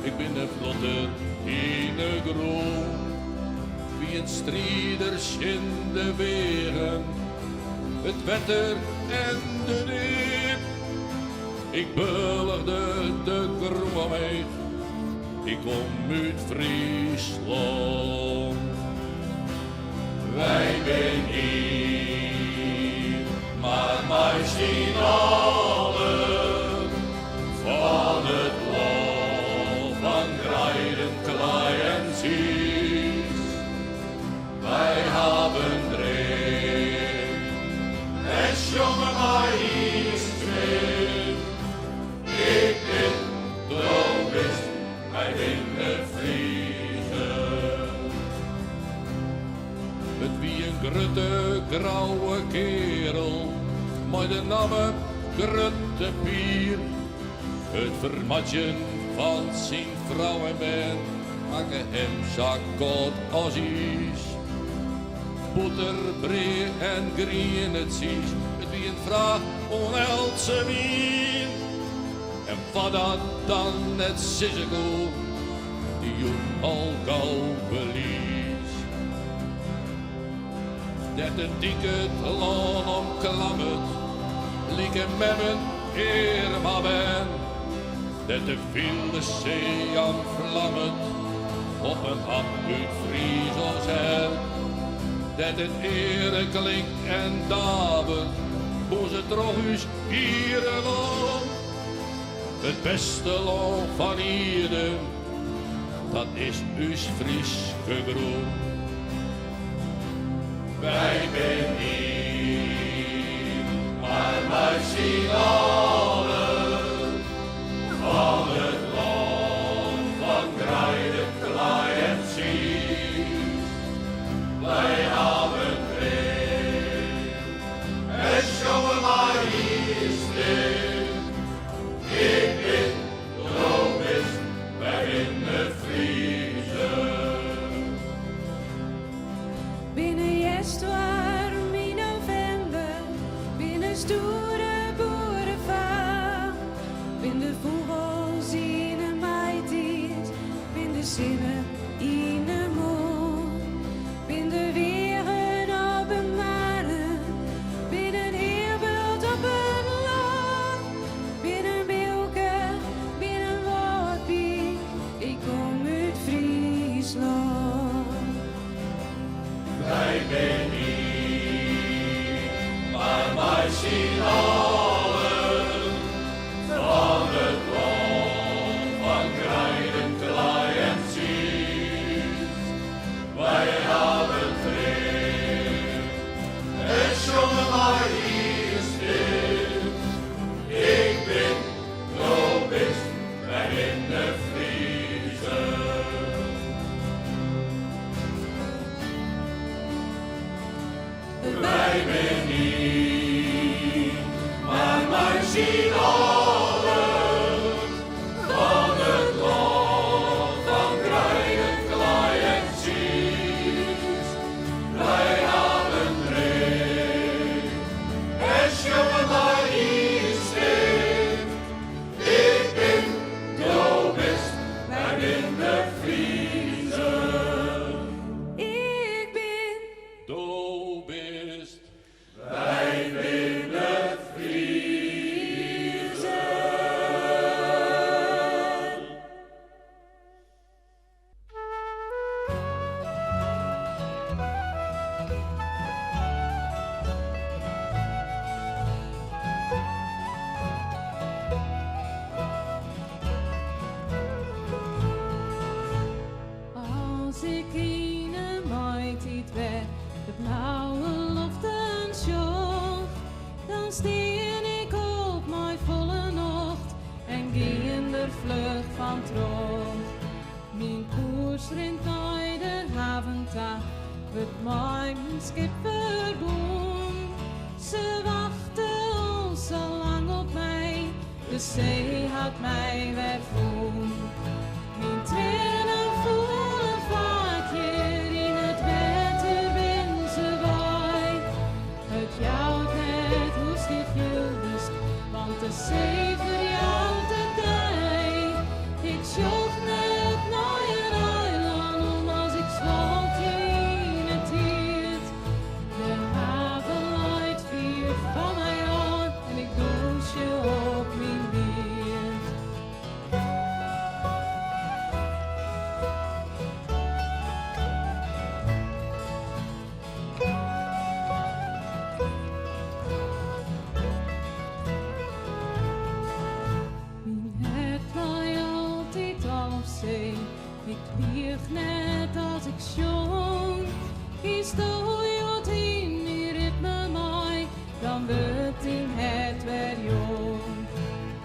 ik ben de vlotter in de grond. Wie een strijders in de wegen, it wetter en de dip. Ik beulgde de grûn omheech, ik kom út Fryslân. Wy binne ien, mar mei syn allen fan it lân fan greiden, klaai en tsiis. Wy hawwe in dream en sjonge mei ien stim. Ik bin, do bist, wy binne Friezen. It wie in grutte grauwe kerel mei de namme Grutte Pier. It fermoardzjen fan syn frou en bern makke him sa kâld as iis. Bûter, brea en griene tsiis, it wie in fraach oan eltsenien. En wa dat dan net sizze koe, dy joech al gau belies. Dêr't de dyk it lân omklammet, like memmen earme bern. Dêr't de wylde see omflammet, op in hap út Fryslâns hert. Dêr't it eare klinkt en davert, bûnzet troch ús giere lân. It bêste lân fan ierde, dat is ús Fryske grûn. Wy binne ien, mar mei syn allen fan it lân fan greide, klaai en tsiis. Wy hawwe in dream en sjonge mei ien stim. Ik bin, do bist, wy binne Friezen. Binne hjerstwaarm yn novimber, binne stoere boerefam, bin de fûgels yn 'e maitiid, bin de sinne yn 'e moarn, bin de weagen op 'e marren, bin in heabult op it lân, bin in Bilke, bin in Wâldpyk, ik kom út Fryslân. Wy binne ien, mar mei syn allen fan it lân fan greiden, klaai en tsiis. Wy hawwe in dream en sjonge mei ien stim. Ik bin, do bist, wy binne Friezen. Wy binne ien, mar mei syn allen fan it lân fan greiden, klaai en tsiis. Wy hawwe in dream en sjonge mei ien stim. Ik bin, do bist, wy binne Friezen. Ik bin, Do bist, wy binne Friezen. As ik yn 'e maitiid wer de blauwe loften sjoch, dan stean ik op mei folle nocht en gean der fluch fan troch. Myn koers rint nei de haven ta, wurdt mei myn skip ferbûn. Se wachte al sa lang op my, de see hat my wer fûn. Myn triennen foelen faak hjir yn it wetter bin se wei. It jout net hoe'tst dy fieldest, want de see ferjout it dy. Ik sjoch net nei in eilân om as ik swalkje yn 'e tiid. De haven leit fier.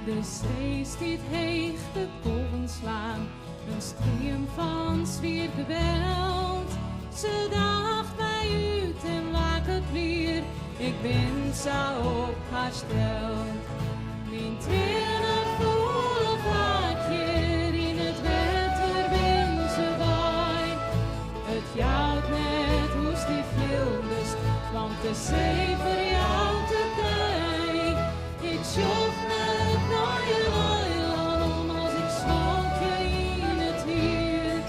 De see stiet heech, de golven slaan, in stream fan swier geweld. Se daget my út en laket blier, ik bin sa op har steld. Myn triennen foele faak hjir yn it wetter bin se wei. It jout net hoe'tst dy fieldest, want de see ferjout it dy. Ik sjoch net nei in eilân om as ik swalkje yn it hier.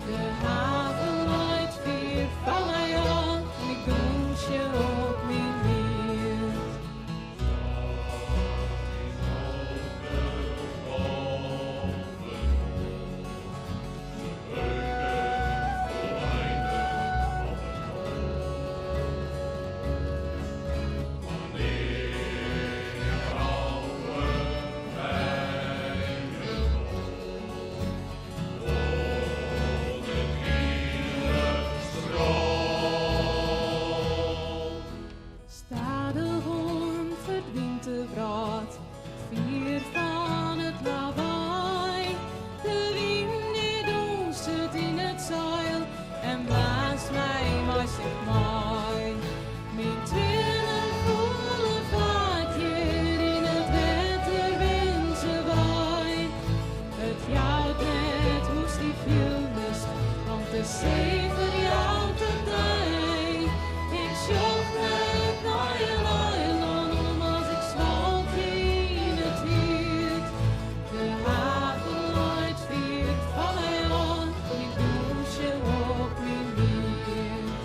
De haven leit fier fan my ôf en ik dûnsje op myn liet. Stadichoan ferdwynt de wrâld fier fan it lawaai. De wyn dy dûnset yn it seil en blaast my mei sich mei. Myn triennen foele faak hjir yn it wetter bin se wei. It jout net hoe'tst dy fieldest, want de see ferjout it dy. Ik sjoch net nei in eilân om as ik swalkje yn it hier. De haven leit fier fan my ôf en ik dûnsje op myn liet.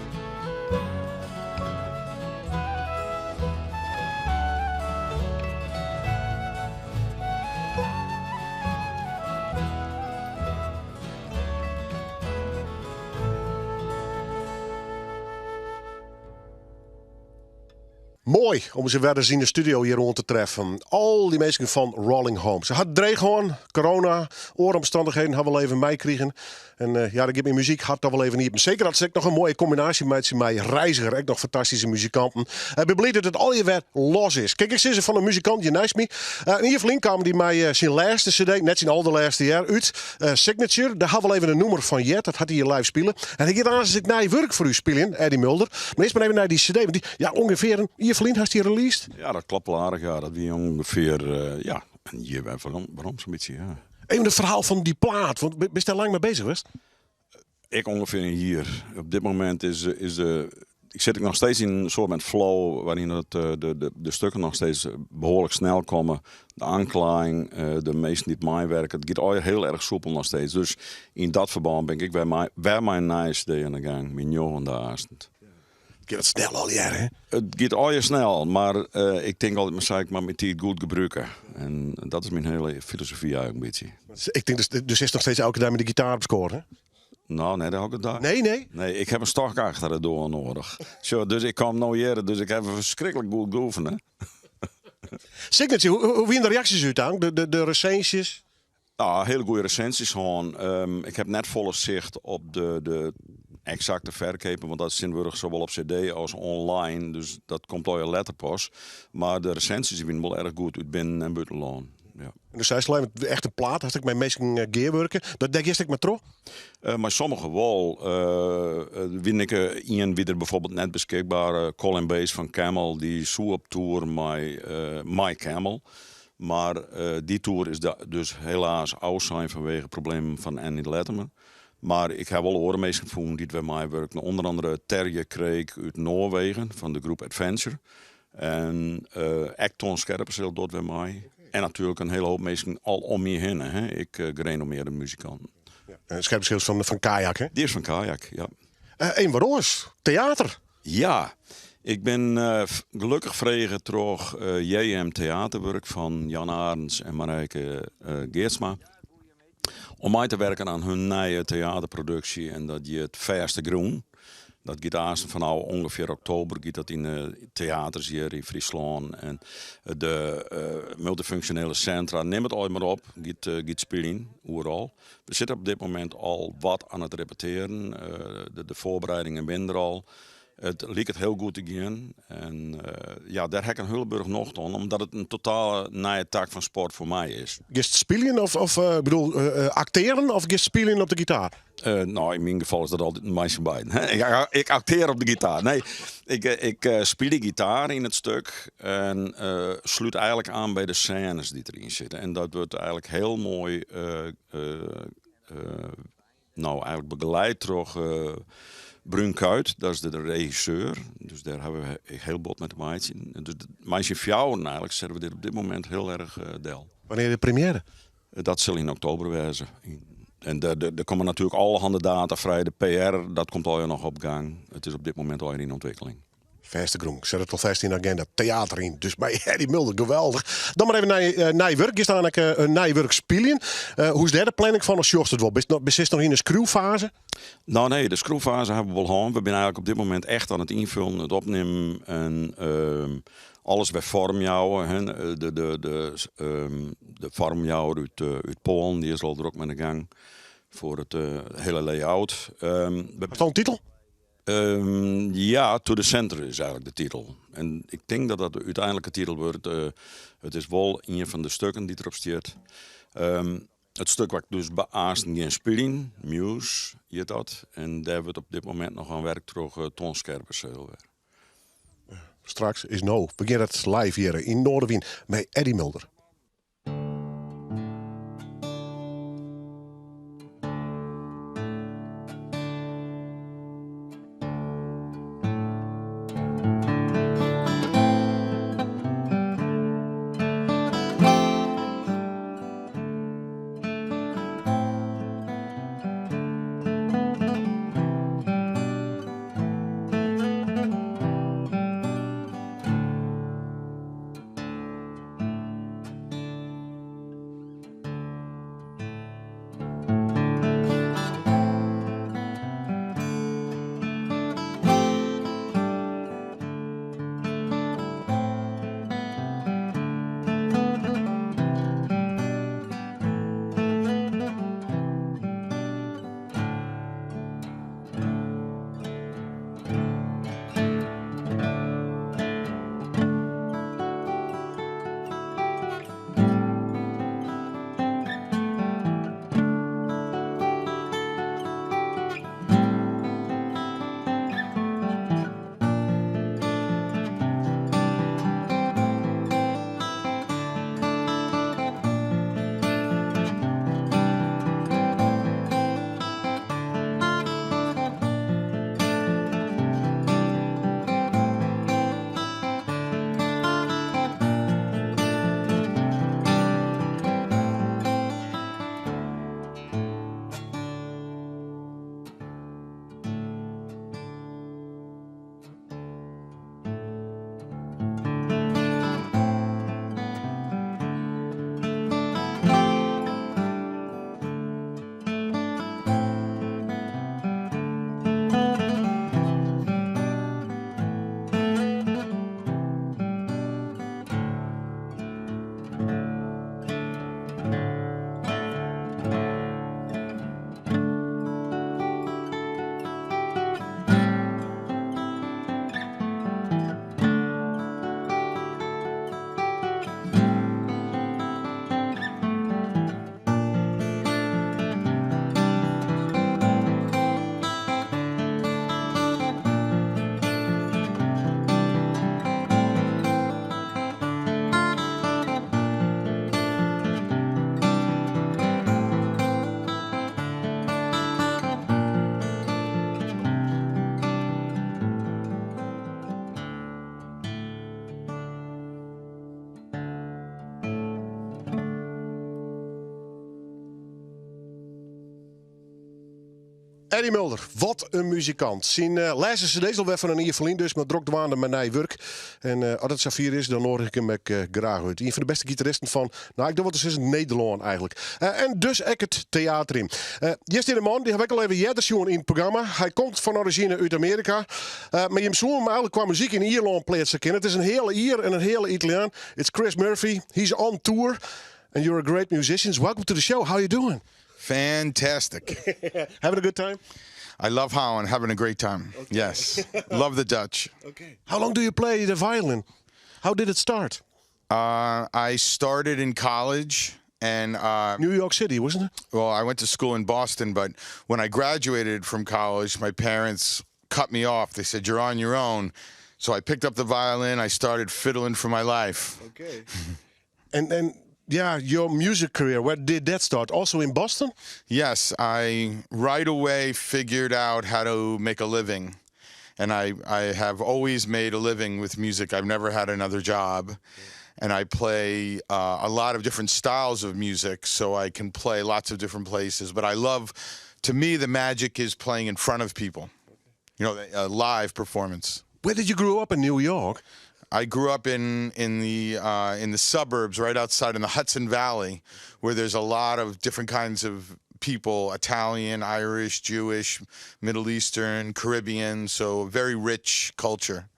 Moai om se wer ris yn de studio hjir oan te treffen. Al dy minsken fan Rolling Home. Se ha it dreech hân, corona, oare omstannichheden ha wol even meikrigen. En eh, ja, dan giet myn muzykhart toch wol even iepen. Seker as se ek noch in moaie kombinaasje meitsje mei Reiziger, ek noch fantastyske muzikanten. Ik bin bliid dat it allegear wer los is. Kijk, ik sis fan in muzikant hjir neist my. Eh, in jier ferlyn kaam dy mei eh, syn lêste CD, net syn alderlêste jaar, út. Eh, Signature, dêr ha we al even in nûmer fan heard. Dat hat hy hjir live spile. En hy giet aanst ek nij wurk foar ús spyljen, Eddie Mulder. Mar earst mar even nei dy CD. Want dy, ja, ûngefear in jier ferlyn hast dy released. Ja, dat klopt wol aardich. Ja, dat wie ûngefear eh, ja, in jier werom, werom sa'n bytsje. Ja. Even it ferhaal fan dy plaat, want bist dêr lang mei beuzich west? Ek ûngefear in jier. Op dit momint is, is de, ik sit ek noch steeds yn in soart flow wêryn't it, eh, de, de, de stukken noch steeds behoarlik snel komme. De oanklaaiïng, eh, de minsken dy't meiwurke, it giet allegear hiel erch soepel noch steeds. Dus yn dat ferbân bin ik wer mei, wer mei in nije CD oan de gang, myn njoggende aanst. It giet wat snel allegear, hè? It giet allegear snel, mar eh, ik tink altyd mar sa, ik moat myn tiid goed gebrûke. En dat is myn hiele filosofy eigentlik in bytsje. Ik tink dus, dus is noch steeds elke dei mei de gitaar op skoat, hè? No, net elke dei. Nee, nee? Nee, ik ha in stok achter de doar nedich. Sjoch, dus ik kom no hjir, dus ik ha ferskriklik goed oefene. Signature, hoe, hoe wiene de reaksjes úteinlik? De, de, de resinsjes? No, hiele goede resinsjes hân. Ik ha net folle sicht op de, de eksakte ferkeapen, want dat is tsjintwurdich sawol op CD as online, dus dat komt allegear letter pas. Mar de resinsjes wiene wol erch goed út binnen- en bûtenlân. Ja. En do seist al even, echt in plaat, hast ek mei minsken eh, gearwurke. Dat dêr giest ek mei troch? Uh, mei sommige wol. Uh, wie ik ien wie der bijvoorbeeld net beskikber. Colin Bass fan Camel, dy soe op tour mei, mei Camel. Mar dy tour is dus helaas ôfsein fanwege problemen fan Andy Latimer. Mar ik ha wol oare minsken fûn dy't wer meiwurken. Ûnder oare Terje Kreek út Noarwegen fan de groep Adventure. En ek Ton Scherpenzeel docht wer mei. En natuerlik in hiele hoop minsken al om my hinne. Hè. Ek gerenommearde muzikanten. Ja, Scherpenzeel is fan Kayak, hè? Dy is fan Kayak, ja. Even wat oars. Teater. Ja, ik bin gelokkich frege troch JM Theaterwurk fan Jan Arendz en Marijke Geertsma om mei te werken oan hun nije teaterproduksje en dat hjit Fêste Grûn. Dat giet aansten fanôf ûngefear oktober giet dat yn de teaters hjir yn Fryslân en de multifunksjonele sintra. Nim it allegear mar op, giet, giet spyljen oeral. We sitte op dit momint al wat oan it repetearen. De, de foarbereidingen binne der al. It liket hiel goed te gean. En ja, dêr ha ik in hiele berch nocht oan, omdat it in totale nije tak fan sport foar my is. Giest spyljen of, of ik bedoel, aktearen of giest spyljen op de gitaar? No, yn myn gefal is dat altyd in meitsje beiden. Ik aktear op de gitaar. Nee, ik spylje gitaar yn it stuk en slút eigenlik oan by de sênes dy't deryn sitte. En dat wurdt eigenlik hiel moai no, eigenlik begeleid troch Brún Kuit, dat is de regisseur. Dus dêr hawwe we hiel bot mei te meitsjen. Dus mei syn fjouweren eigenlik sette we dit op dit momint hiel erch del. Wannear de première? Dat sil yn oktober wêze. En der komme natuerlik allerhande data frij. De PR, dat komt allegear noch op gang. It is op dit momint allegear yn ûntwikkeling. Fêste grûn. Set it alfêst yn de agenda. Teater yn. Dus by Eddie Mulder, geweldich. Dan mar even nei uh, nij wurk. Giest dan ek in nij wurk spyljen. Hoe is dêr de planning fan? Of sjochst it wol? Bist noch, bist noch yn de skriuwfaze? No nee, de skriuwfaze hawwe we wol hân. We binne eigenlik op dit momint echt oan it ynfullen, it opnimmen en ehm, alles wer foarmjouwe. De, de, de, ehm, de foarmjouwer út, út Poalen dy is al drok mei de gang foar it hiele layout. Um, Hast al in titel? Um, ja, To the Center is eigenlik de titel. En ik tink dat dat de úteinlike titel wurdt. Uh, it is wol ien fan de stukken dy't derop stiet. Um, it stuk wat ik dus aansten gean spyljen, Muse hjit dat. En dêr wurdt op dit momint noch oan werkt troch uh, Ton Skerpenseel wer. Straks is no. We gean it live hearre yn Noardewyn mei Eddie Mulder. Eddie Mulder, wat in muzikant. Syn uh, lêste CD is alwer fan in jier ferlyn dus, mar drok dwaande mei nij wurk. En uh, as it safier is, dan noadigje ik him ek uh, graach út. Ien fan de bêste gitaristen fan, no, ik doar wol te sizzen, Nederlân eigenlik. Uh, en dus ek it teater yn. Uh, hjir stiet in man, dy haw ik al even earder sjoen yn it programma. Hy komt fan orizjine út Amearika. Uh, mar jim soene him eigenlik kwa muzyk yn Ierlân pleatse kinne. It is in heale Ier en in heale Italiaan. It's Chris Murphy. He's on tour. And you're a great musician. Welcome to the show. How you doing? Fantastic. Having a good time? I love Holland, having a great time. Yes. Love the Dutch. Okay. How long do you play the violin? How did it start? Uh, I started in college and uh, New York City, wasn't it? Well, I went to school in Boston, but when I graduated from college, my parents cut me off. They said, You're on your own. So I picked up the violin. I started fiddling for my life. Okay. And and yeah, your music career, where did that start? Also in Boston? Yes, I right away figured out how to make a living. And I, I have always made a living with music. I've never had another job. And I play uh, a lot of different styles of music, so I can play lots of different places. But I love, to me, the magic is playing in front of people, you know, a live performance. Where did you grow up in New York? I grew up in in the uh, in the suburbs, right outside in the Hudson Valley, where there's a lot of different kinds of people: Italian, Irish, Jewish, Middle Eastern, Caribbean. So a very rich culture.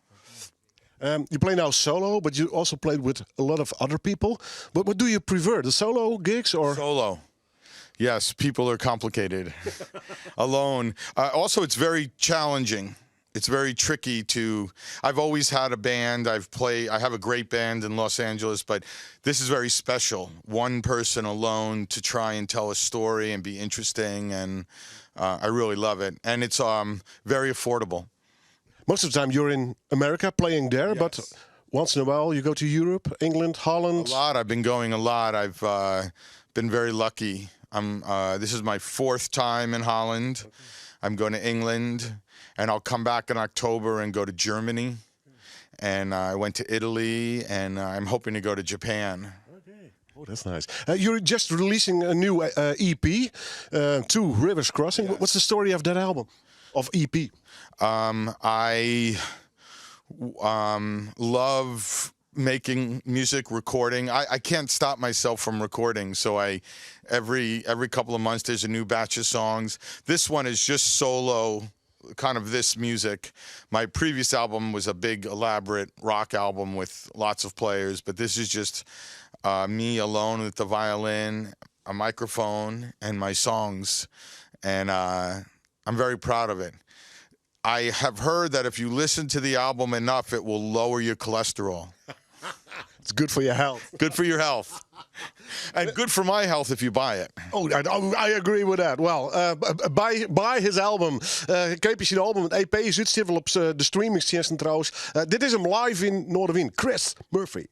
Um, you play now solo, but you also played with a lot of other people. But what do you prefer, the solo gigs or solo? Yes, people are complicated. Alone. Uh, also, it's very challenging. It's very tricky to. I've always had a band. I've played. I have a great band in Los Angeles, but this is very special. One person alone to try and tell a story and be interesting, and uh, I really love it. And it's um, very affordable. Most of the time you're in America playing there, but once in a while you go to Europe, England, Holland. A lot. I've been going a lot. I've uh, been very lucky. I'm. Uh, this is my fourth time in Holland. I'm going to England, and I'll come back in October and go to Germany. And uh, I went to Italy, and uh, I'm hoping to go to Japan. Oh, that's nice. Uh, you're just releasing a new uh, EP, uh, Two Rivers Crossing. What's the story of that album, of E EP? Um, I um, love making music, recording. I, I can't stop myself from recording, so I every every couple of months there's a new batch of songs. This one is just solo, kind of this music. My previous album was a big elaborate rock album with lots of players, but this is just uh, me alone with the violin, a microphone, and my songs, and uh, I'm very proud of it. I have heard that if you listen to the album enough, it will lower your cholesterol. It's good for your health. Good for your health. And good for my health if you buy it. Oh, I, oh, I agree with that. Well, uh, buy, buy his album. Uh, Keapje syn album, it EP is út, op de streamingtsjinsten trouwens. Uh, dit is him live yn Noardewyn. Chris Murphy.